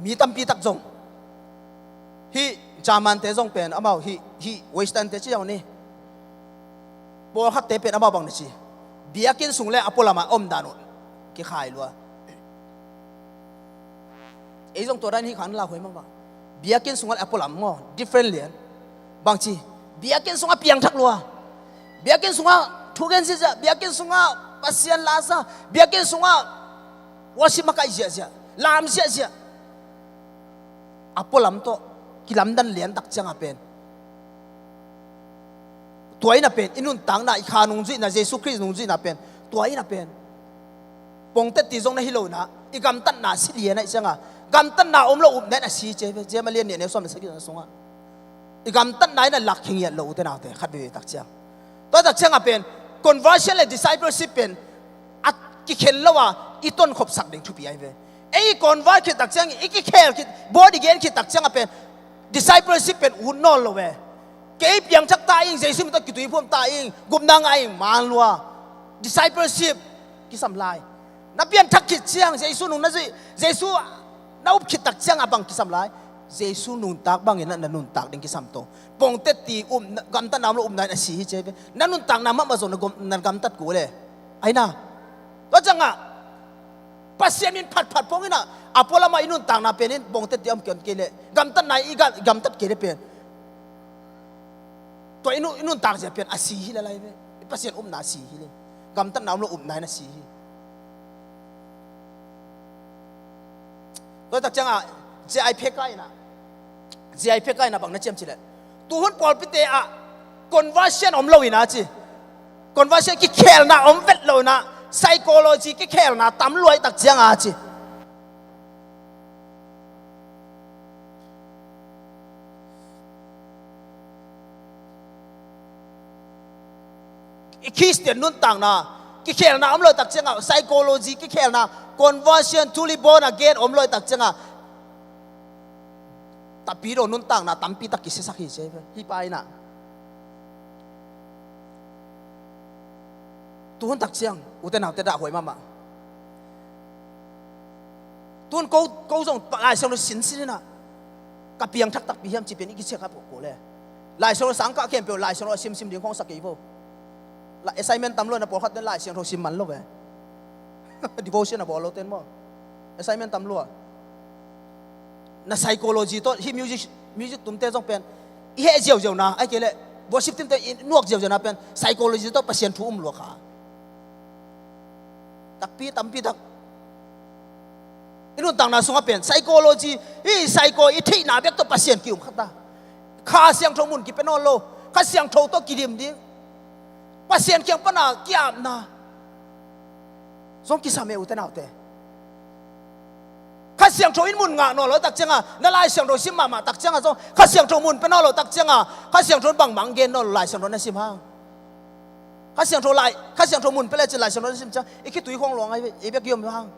Mi tampi tak zong, hih German te zong pen amau hih, hih Western te ci zong ni, pawlkhatte pen amau bang na ci, biakinn sung le a pualamah om dan uh kikhai lua. Ei zong tua dan hih khan lauhuai mahmah. Biakinn sungah le a pualam maw, different lian. Bang ci, biakinn sungah piangthak lua. Biakinn sungah thugen zizia, biakinn sungah Pasian la sa, biakinn sungah worship makaih ziahziah, lam ziahziah. A pualam tawh kilamdan lian tak ciangah pen, tua in a pen i nuntakna, i kha nungzuihna, Jesu Khrist nungzuihna pen, tua in a pen pongtet ti zong na hi lo inah, i gamtatna si lian ahih ciangah, gamtatna om lo upna in a si ci ve. Jeim a lian nih a neu sawm le sagihna sungah i gamtatna in a lak khingiat lo, ute naute, khat veivei tak ciang. Tua tak ciangah pen conversion le discipleship pen a kikhen lo a, i tonkhopsak ding thupi ahi ve. Ei i convert khit tak ciang, i kikhel khit, born again khit tak ciangah pen discipleship pen ut nawn lo ve. Kei piangthak ta ing, Jesu min tawh kituiphum ta ing, gupna ngah ing, man lua. Discipleship kisam lai. Na pianthak khit ciang, Jesu nung na zuih, Jesu na up khit tak ciang a bang kisam lai? Jesu nuntak bangin na, na nuntak ding kisam to. Pongtet ti um, na, gamtatna om lo upna in a si hi ci ve. Na nuntakna mahmah zong na gom, na gamtat kul e. Ahi na. Tua ciangah Pasian min phatphat pong inah, a pualamah i nuntakna pen in pongtet ti om kei, kei leh, gamtatna i ga, gamtat kei leh pen, tua i nun, i nuntak zia pen a si hi le lai ve. I Pasian upna a si hi le. Gamtatna om lo upna in a si hi. Tua tak ciangah, J I Packer inah, J I Packer inah bang na ciam ci leh, tuhun pawlpite ah conversion om lo inah ci. Conversion kikhelna om vet lo inah, psychology kikhelna tam luai tak ciangah ci. I Khristian nuntakna kikhelna om lo tak ciangah, psychology kikhelna, conversion, truly born again om lo tak ciangah, tapi lo nuntakna tampi tak kisiasak hi ci ve. Hi pa inah, tuhun tak ciang, ute naute, dahhuai mahmah. Tuhun ko, ko zong Lai Siangtho sinsin inah, ka piangthak takpi hiam ci pen i kicheck up kul e. Lai Siangtho sangkah khempeuh Lai Siangtho a simsim ding khong sa kei vo. La, assignment tam lua, na pawlkhat ten Lai Siangtho sim man lo ve. Devotion a bawl lo ten maw. Assignment tam lua. Na psychology tawh, hih music, music tumte zong pen i heh ziauziauna, ahih kei leh worship team te i nuak ziauziauna pen psychology tawh Pasian thu um lua kha. Takpi tampi tak. I nuntakna sungah pen psychology, hih psycho i theihna bek tawh Pasian ki-um kha ta. Kha Siangtho mun kipia nawn lo. Kha Siangtho tawh kidim ding, Pasian kiang pana ki-apna zong kisam e, ute naute. Kha Siangtho in mun ngah nawn lo tak ciangah, na Lai Siangtho sim mahmah tak ciangah zong Kha Siangtho mun pia nawn lo tak ciangah, Kha Siangtho in bangmah gen nawn lo, Lai Siangtho na sim hang. Kha Siangtho Lai, Kha Siangtho mun pia lecin Lai Siangtho na sim ciang, i khitui khong luang ahi ve, i bek i om hang.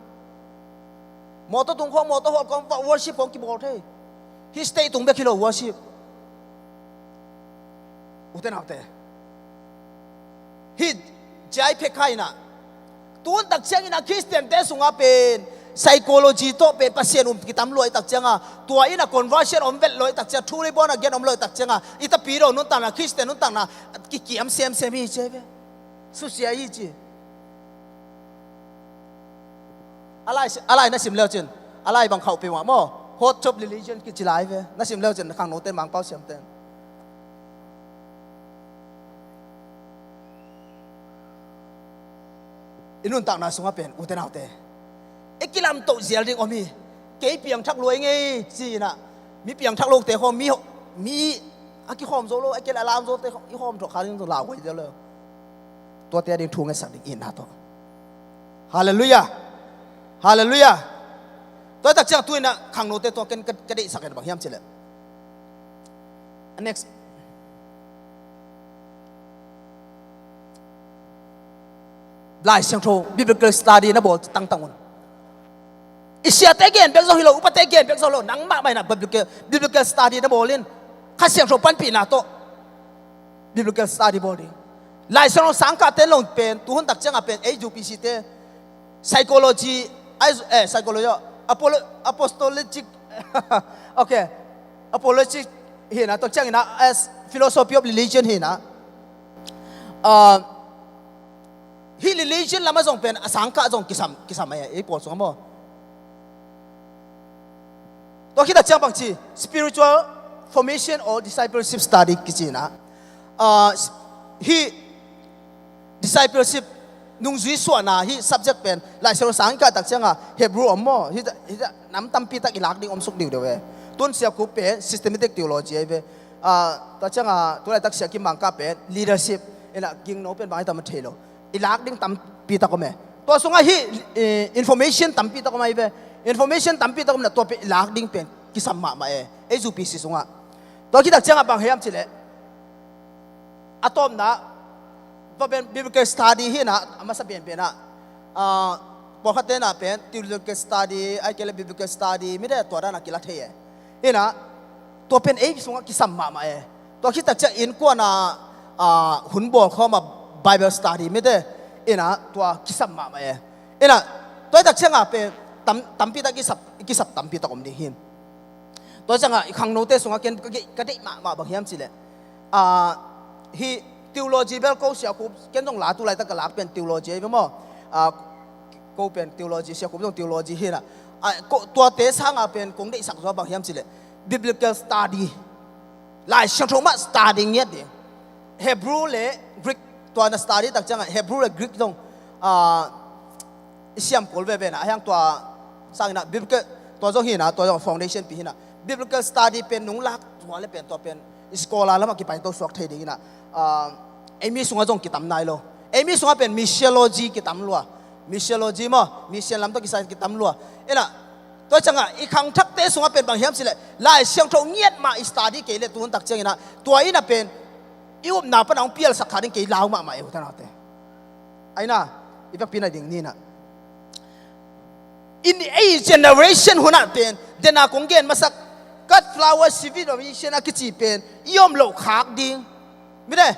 Mawtaw tung khong, mawtaw hawl khong, worship khong kibawl thei. Hih stage tung bek hi lo worship. Ute naute, hih J I Packer inah, tun tak ciangin a Khristiante sungah pen psychology tawh pen Pasian um kitam luai tak ciangah, tua in a conversion om vet luai tak ciangah, truly born again om luai tak ciangah, i tapi lo nuntakna, Khristian nuntakna kikiam semsem hi ci ve. Susia hi ci. A lai, a lai na sim leu cin, a lai bang khauh peuh mah maw, hot top religion kici lai ve. Na sim leu cin, na khangnote, Mangpau siamten, i nuntakna sungah pen, ute naute, i kilamtoh zial ding om hi. Kei piangthak lua ing ei ci inah, mi piangthak lote khawng, mi, mi a kikhawm zo lo, a kei a lam zote khawng i khawm thawh kha ding, lau huai zial lo. Tuate a ding thu ngetsak ding itna tawh. Halleluiah. Halleluiah. Tua tak ciang tu inah khangnote tua ken ka, ka deihsak in bang hiam cileh, a next, Lai Siangtho biblical study na bawl tangtang un. I siate gen bek zo hi lo, upate gen bek zo lo, nangmah mah inah biblical, biblical study na bawl in, Kha Siangtho panpihna tawh biblical study bawl ding. Lai Siangtho sangkah ten lo pen, tuhun tak ciangah pen, ei U P C te psychology, ai, eh, psychology, apolo-, apostolic, okay, apology hi na, tua ciangin ah, as philosophy of religion hi na. Ah, hih religion lamah zong pen a sangkah zong kisam, kisam ei, ei pawl sungah maw. Tua khit a ciang bangci, spiritual formation or discipleship study kici na. Ah, hih discipleship nungzui suahna hih subject pen Lai Siangtho sang i kah tak cianga Hebrew om maw? Hih, hih nam tampi tak i lak ding om suk diudeu e. Tun Sia Khup pen systematic theology ahi ve. Ah, tua cianga tulaitak Sia Kim Mangkah pen leadership, ina gingno pen bang hi tam a thei lo. I lak ding tampi tak om e. Tua sungah hih, eh, information tampi tak om ahi ve. Information tampi tak om na tua pen i lak ding pen kisam mahmah e. Ei zu P C sungah. Tua khit tak cianga bang hiam cileh, a tawpna, va pen biblical study hi na, a masa penpen ah, ah, pawlkhatte na pen theological study, ai kei le biblical study, mite tua dana kila thei e. Hi na, tua pen ei sungah kisam mahmah e. Tua khit tak ciang innkuan a, ah, hun bawl khawm a Bible study mite, hi na, tua kisam mahmah e. Hi na, tua hi tak cianga pen tam, tampi tak kisap, kisap tampi tak om ding hi. Tua cianga i khangnote sungah ken ka deih, ka deih mahmah bang hiam cileh, ah, hih theology bel ko Sia Khup, ken zong la tulaitak ka lak pen theology ahi ve maw? Ah, ko pen theology, Sia Khup zong theology hi na. Ah, ko, tuate sanga pen kong deihsak zaw bang hiam cileh, biblical study, Lai Siangtho mah study ngiat ding. Hebrew le Greek, tua na study tak cianga Hebrew le Greek zong, ah, i siam kul veve na, a hiang tua sangina biblical, tua zong hi na, tua zong foundation pi hi na. Biblical study pen nung lak tua le pen tua pen i scholar lamah kipaito suak thei ding hi na. Ah, ei mi sungah zong kitam nai lo. Ei mi sungah pen missiology kitam lua. Missiology maw, mission lam tawh kisai kitam lua. Hi na, tua cianga i khangthakte sungah pen bang hiam cileh, Lai Siangtho ngiat mah i study kei le tun tak ciangina, tua ina pen i upna pana hong pialsak kha ding kei lau mahmah e, u te nau te. Aina, i vekpi na ding ni na. In ei generation hunah pen, dena kong gen masak, cut flower civilization a kici pen i om loh khak ding. Mite,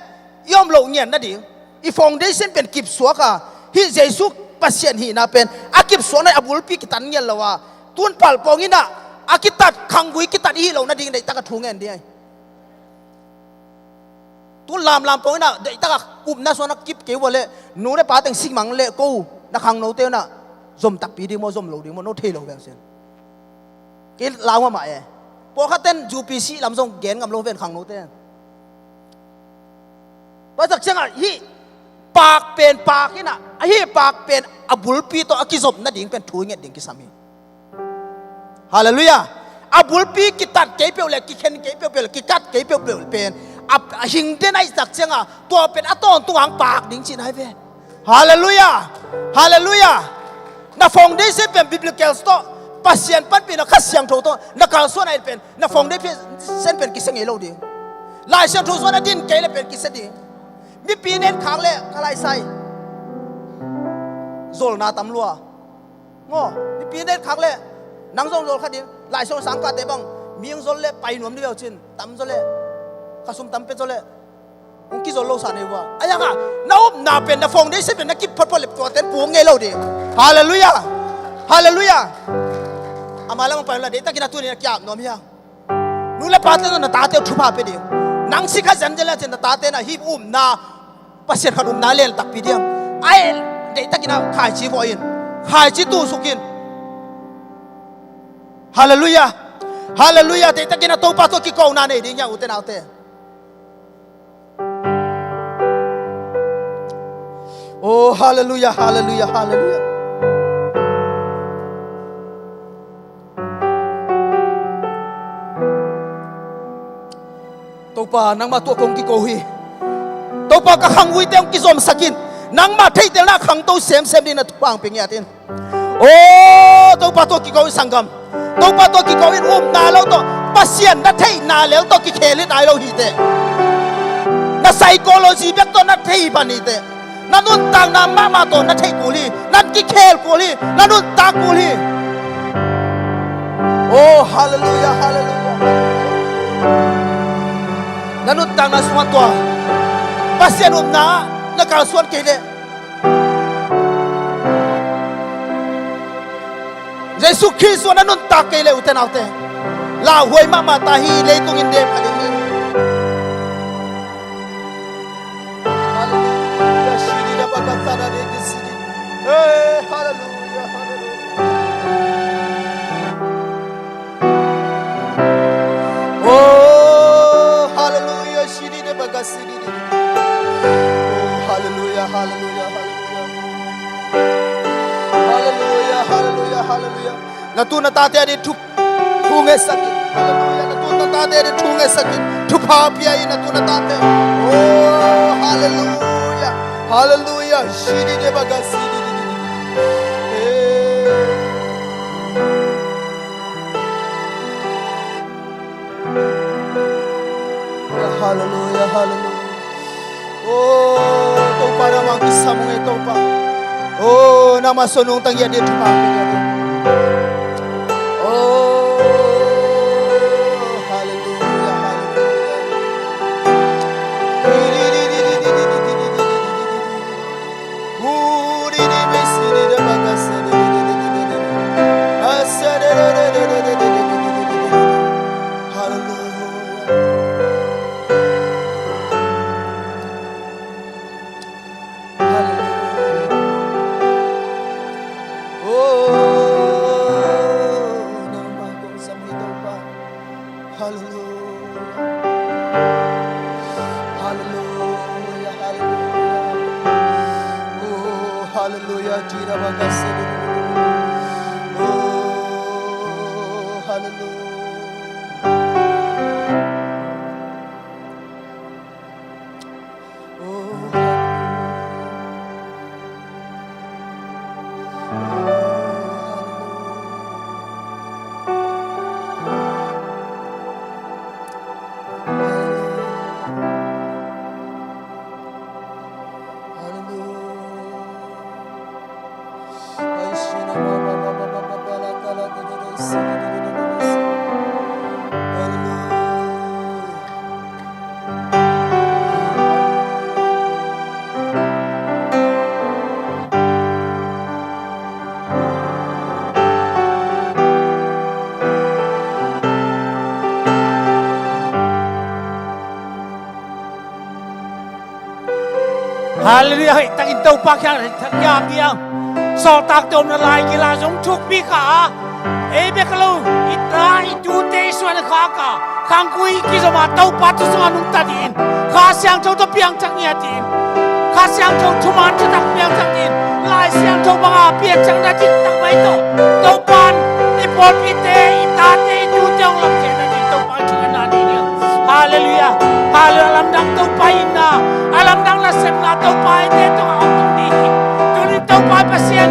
i om loh ngian nading, i foundation pen kipsuak a, hih Jesu Pasian hihna pen a kipsuak na a bulpi kitan ngial lo a, tun palpawng ina a kitat, khanggui kitat i hih lo nading deihtak a thu ngen ding ahi. Tun lamlam pawng ina deihtak a upna suan a kip kei ua le, nu le pa teng sik mang le ko na khangnote una zom takpi ding maw, zom lo ding maw, no thei lo veng sin. Kei lau mahmah e. Pawlkhat ten U P C lam zong gen ngam lo ven khangnote. Tua tak ciangah hih pak pen pak ina, hih pak pen a bulpi tawh a kizop nading pen thu i nget ding kisam hi. Halleluiah. A bulpi kitat kei peuh le, kikhen kei peuh peuh le, kikat kei peuh peuh pen a, a hing den ahi tak ciangah tua pen a tawntung hang pak ding cihna hi ve. Halleluiah. Halleluiah. Na foundation pen biblical tawh, Pasian panpihna Kha Siangtho tawh na kalsuan a in pen na foundation pen kisia ngei lo ding. Lai Siangtho suan a din kei le pen kisia ding. Mipi nen khak le ka lai sai. Zolna tam lua. Ngo, mipi nen khak le nang zong zol kha ding. Lai Siangtho sang kate bang mi ang zol le pai nuam ding veu cin, tam zol le kha sum tam pet zol le hong kizol lo sa nei ua. A yaka, na upna pen, na foundation pen na kip photphot le tua ten pung ngei lo ding. Halleluiah. Halleluiah. A mailam a pai la deihtakin a tuni na kiap nuam hiang. Nu le pa te na tate uh thupha pe ding. Nang si kha zenzen le cin na tate na hih upna, Pasian khat upna lel takpi ding. Ai, deihtakin a khaici vuah in, khaici tusukin. Halleluiah. Halleluiah. Deihtakin a Topa tawh kikona nei ding hia, u te nau te. Oh, halleluiah, halleluiah, halleluiah. Topa, nangmah tuah kong kiko hi. Topa, ka khangvuite hong kizomsak in. Nangmah theihtelna khangto semsem ding na thupha hong pe ngiat in. Oh, Topa tawh kiko in sanggam. Topa tawh kiko in upna lo tawh, Pasian na theihna lel tawh kikhel in ai lo hi teh. Na psychology bek tawh na thei pan hi teh. Na nuntakna mahmah tawh na theih kul hi. Na kikhel kul hi. Na nuntak kul hi. Oh, halleluiah, halleluiah. Na nuntakna sungah tua Pasian upna na kalsuan kei leh, Jesu Khrist suan a nuntak kei le, u te nau te, lauhuai mahmah ta hi. Leitung in dem kha ding hi. Halleluiah, shidi da bakasada de kisidi. Hey, halleluiah, halleluiah. Oh, halleluiah, shidi da bakasidi. Oh, halleluiah, halleluiah, halleluiah. Halleluiah. Na tu na tate a ding thu, thu ngetsak in. Halleluiah. Na tu na tate a ding thu ngetsak in. Thupha pia in na tu na tate. Oh, halleluiah. Halleluiah. Shidi de baga sidi di di di. Eh. Halleluiah, halleluiah. Oh, Topa nangmah kisam ung ei Topa. Oh, nangmah sung nungta ngiat ding thupha pia ngiat ding. Oh, halleluiah, halleluiah. Halleluiah. Halleluiah. Oh, nangmah kong sam hi Topa. Halleluiah. Halleluiah, halleluiah. Oh, halleluiah. Jira baga se. Oh, halleluiah. Oh, halleluiah. Oh, halleluiah. Halleluiah. Halleluiah. Hoih takin Topa kiang thak kiam diam. Sawltakte omna lai gila zong thukpi kha a, ei bek lo, i ta i tute i suan khak a, khangkui kizom a Topa thu sungah nungta dih in. Kha Siangtho tawh piangthak ngiat dih in. Kha Siangtho thuman thutak piangthak dih in. Lai Siangtho banga piangthakna diktak mai tawh Topa in i pawlpite, i tate, i tute hong lamkhiatna dih Topa Halleluiah. Halleluiah. A lamdang Topa itna, a lamdang nasepna Topa eite tungah hong tung ding hi. Tuni Topa Pasian,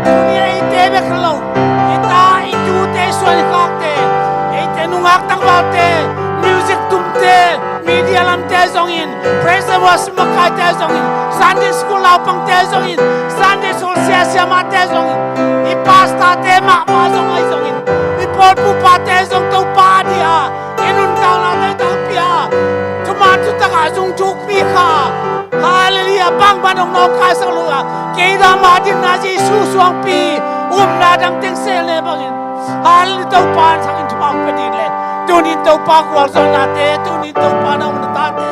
tuni eite bek lo, i ta, i tute, i suan i khakte, eite nungak tangvalte, music tumte, media lamte zongin, praise and worship makaite zongin, Sunday school naupangte zongin, Sunday school sia siamahte zongin, i pastorte mahmah zong ahi zongin, i pawlpupate zong Topa a dia i nuntakna taitak pia, thuman thutakah zung thukpi kha. Halleluiah. Bangmah nong nawngkaisak lo a, kei dama dinna Jesu suangpi upna dang teng sel ne bangin, Halleluiah, Topa in thangin thupha pia ding le, tunin Topa gualzawhnate, tunin Topa na umna tate,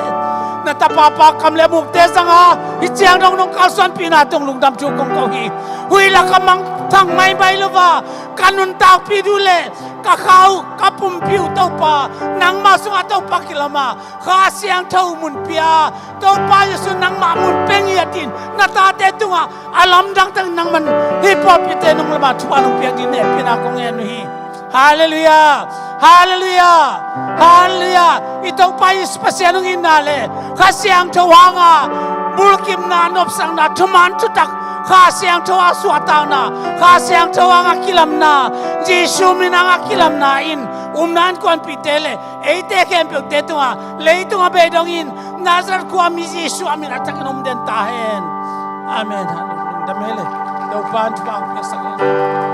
na tapapa kam le mukte zanga hih ciang dong nong kalsuanpihna tawh lungdam thu kong ko hi. Huih laka mangthang maimai lo a ka nuntakpih duh le ka kha uh, ka pumpi uh Topa, nangmah sungah Topa kilama, Kha Siangtho mun pia, Topa Jesu nangmah mun pia ngiat in, na tate tungah a lamdang takin nangman hih pawlpite nong lama thupha nong piak ding hehpihna kong ngen uh hi. Halleluiah. Halleluiah. Halleluiah. I Topa Jesu Pasian hong itna le Kha Siangtho hanga bulkimna, nopsakna, thuman thutak, Kha Siangtho a suahtakna, Kha Siangtho hanga kilamna, Jesu min hanga kilamna in umna innkuanpihte le eite khempeuhte tungah leitung a bei dongin Nazareth khuami Jesu a min a thakin om den ta hen. Amen. Lungdam hi le. Topa in thupha hong piaksak hen.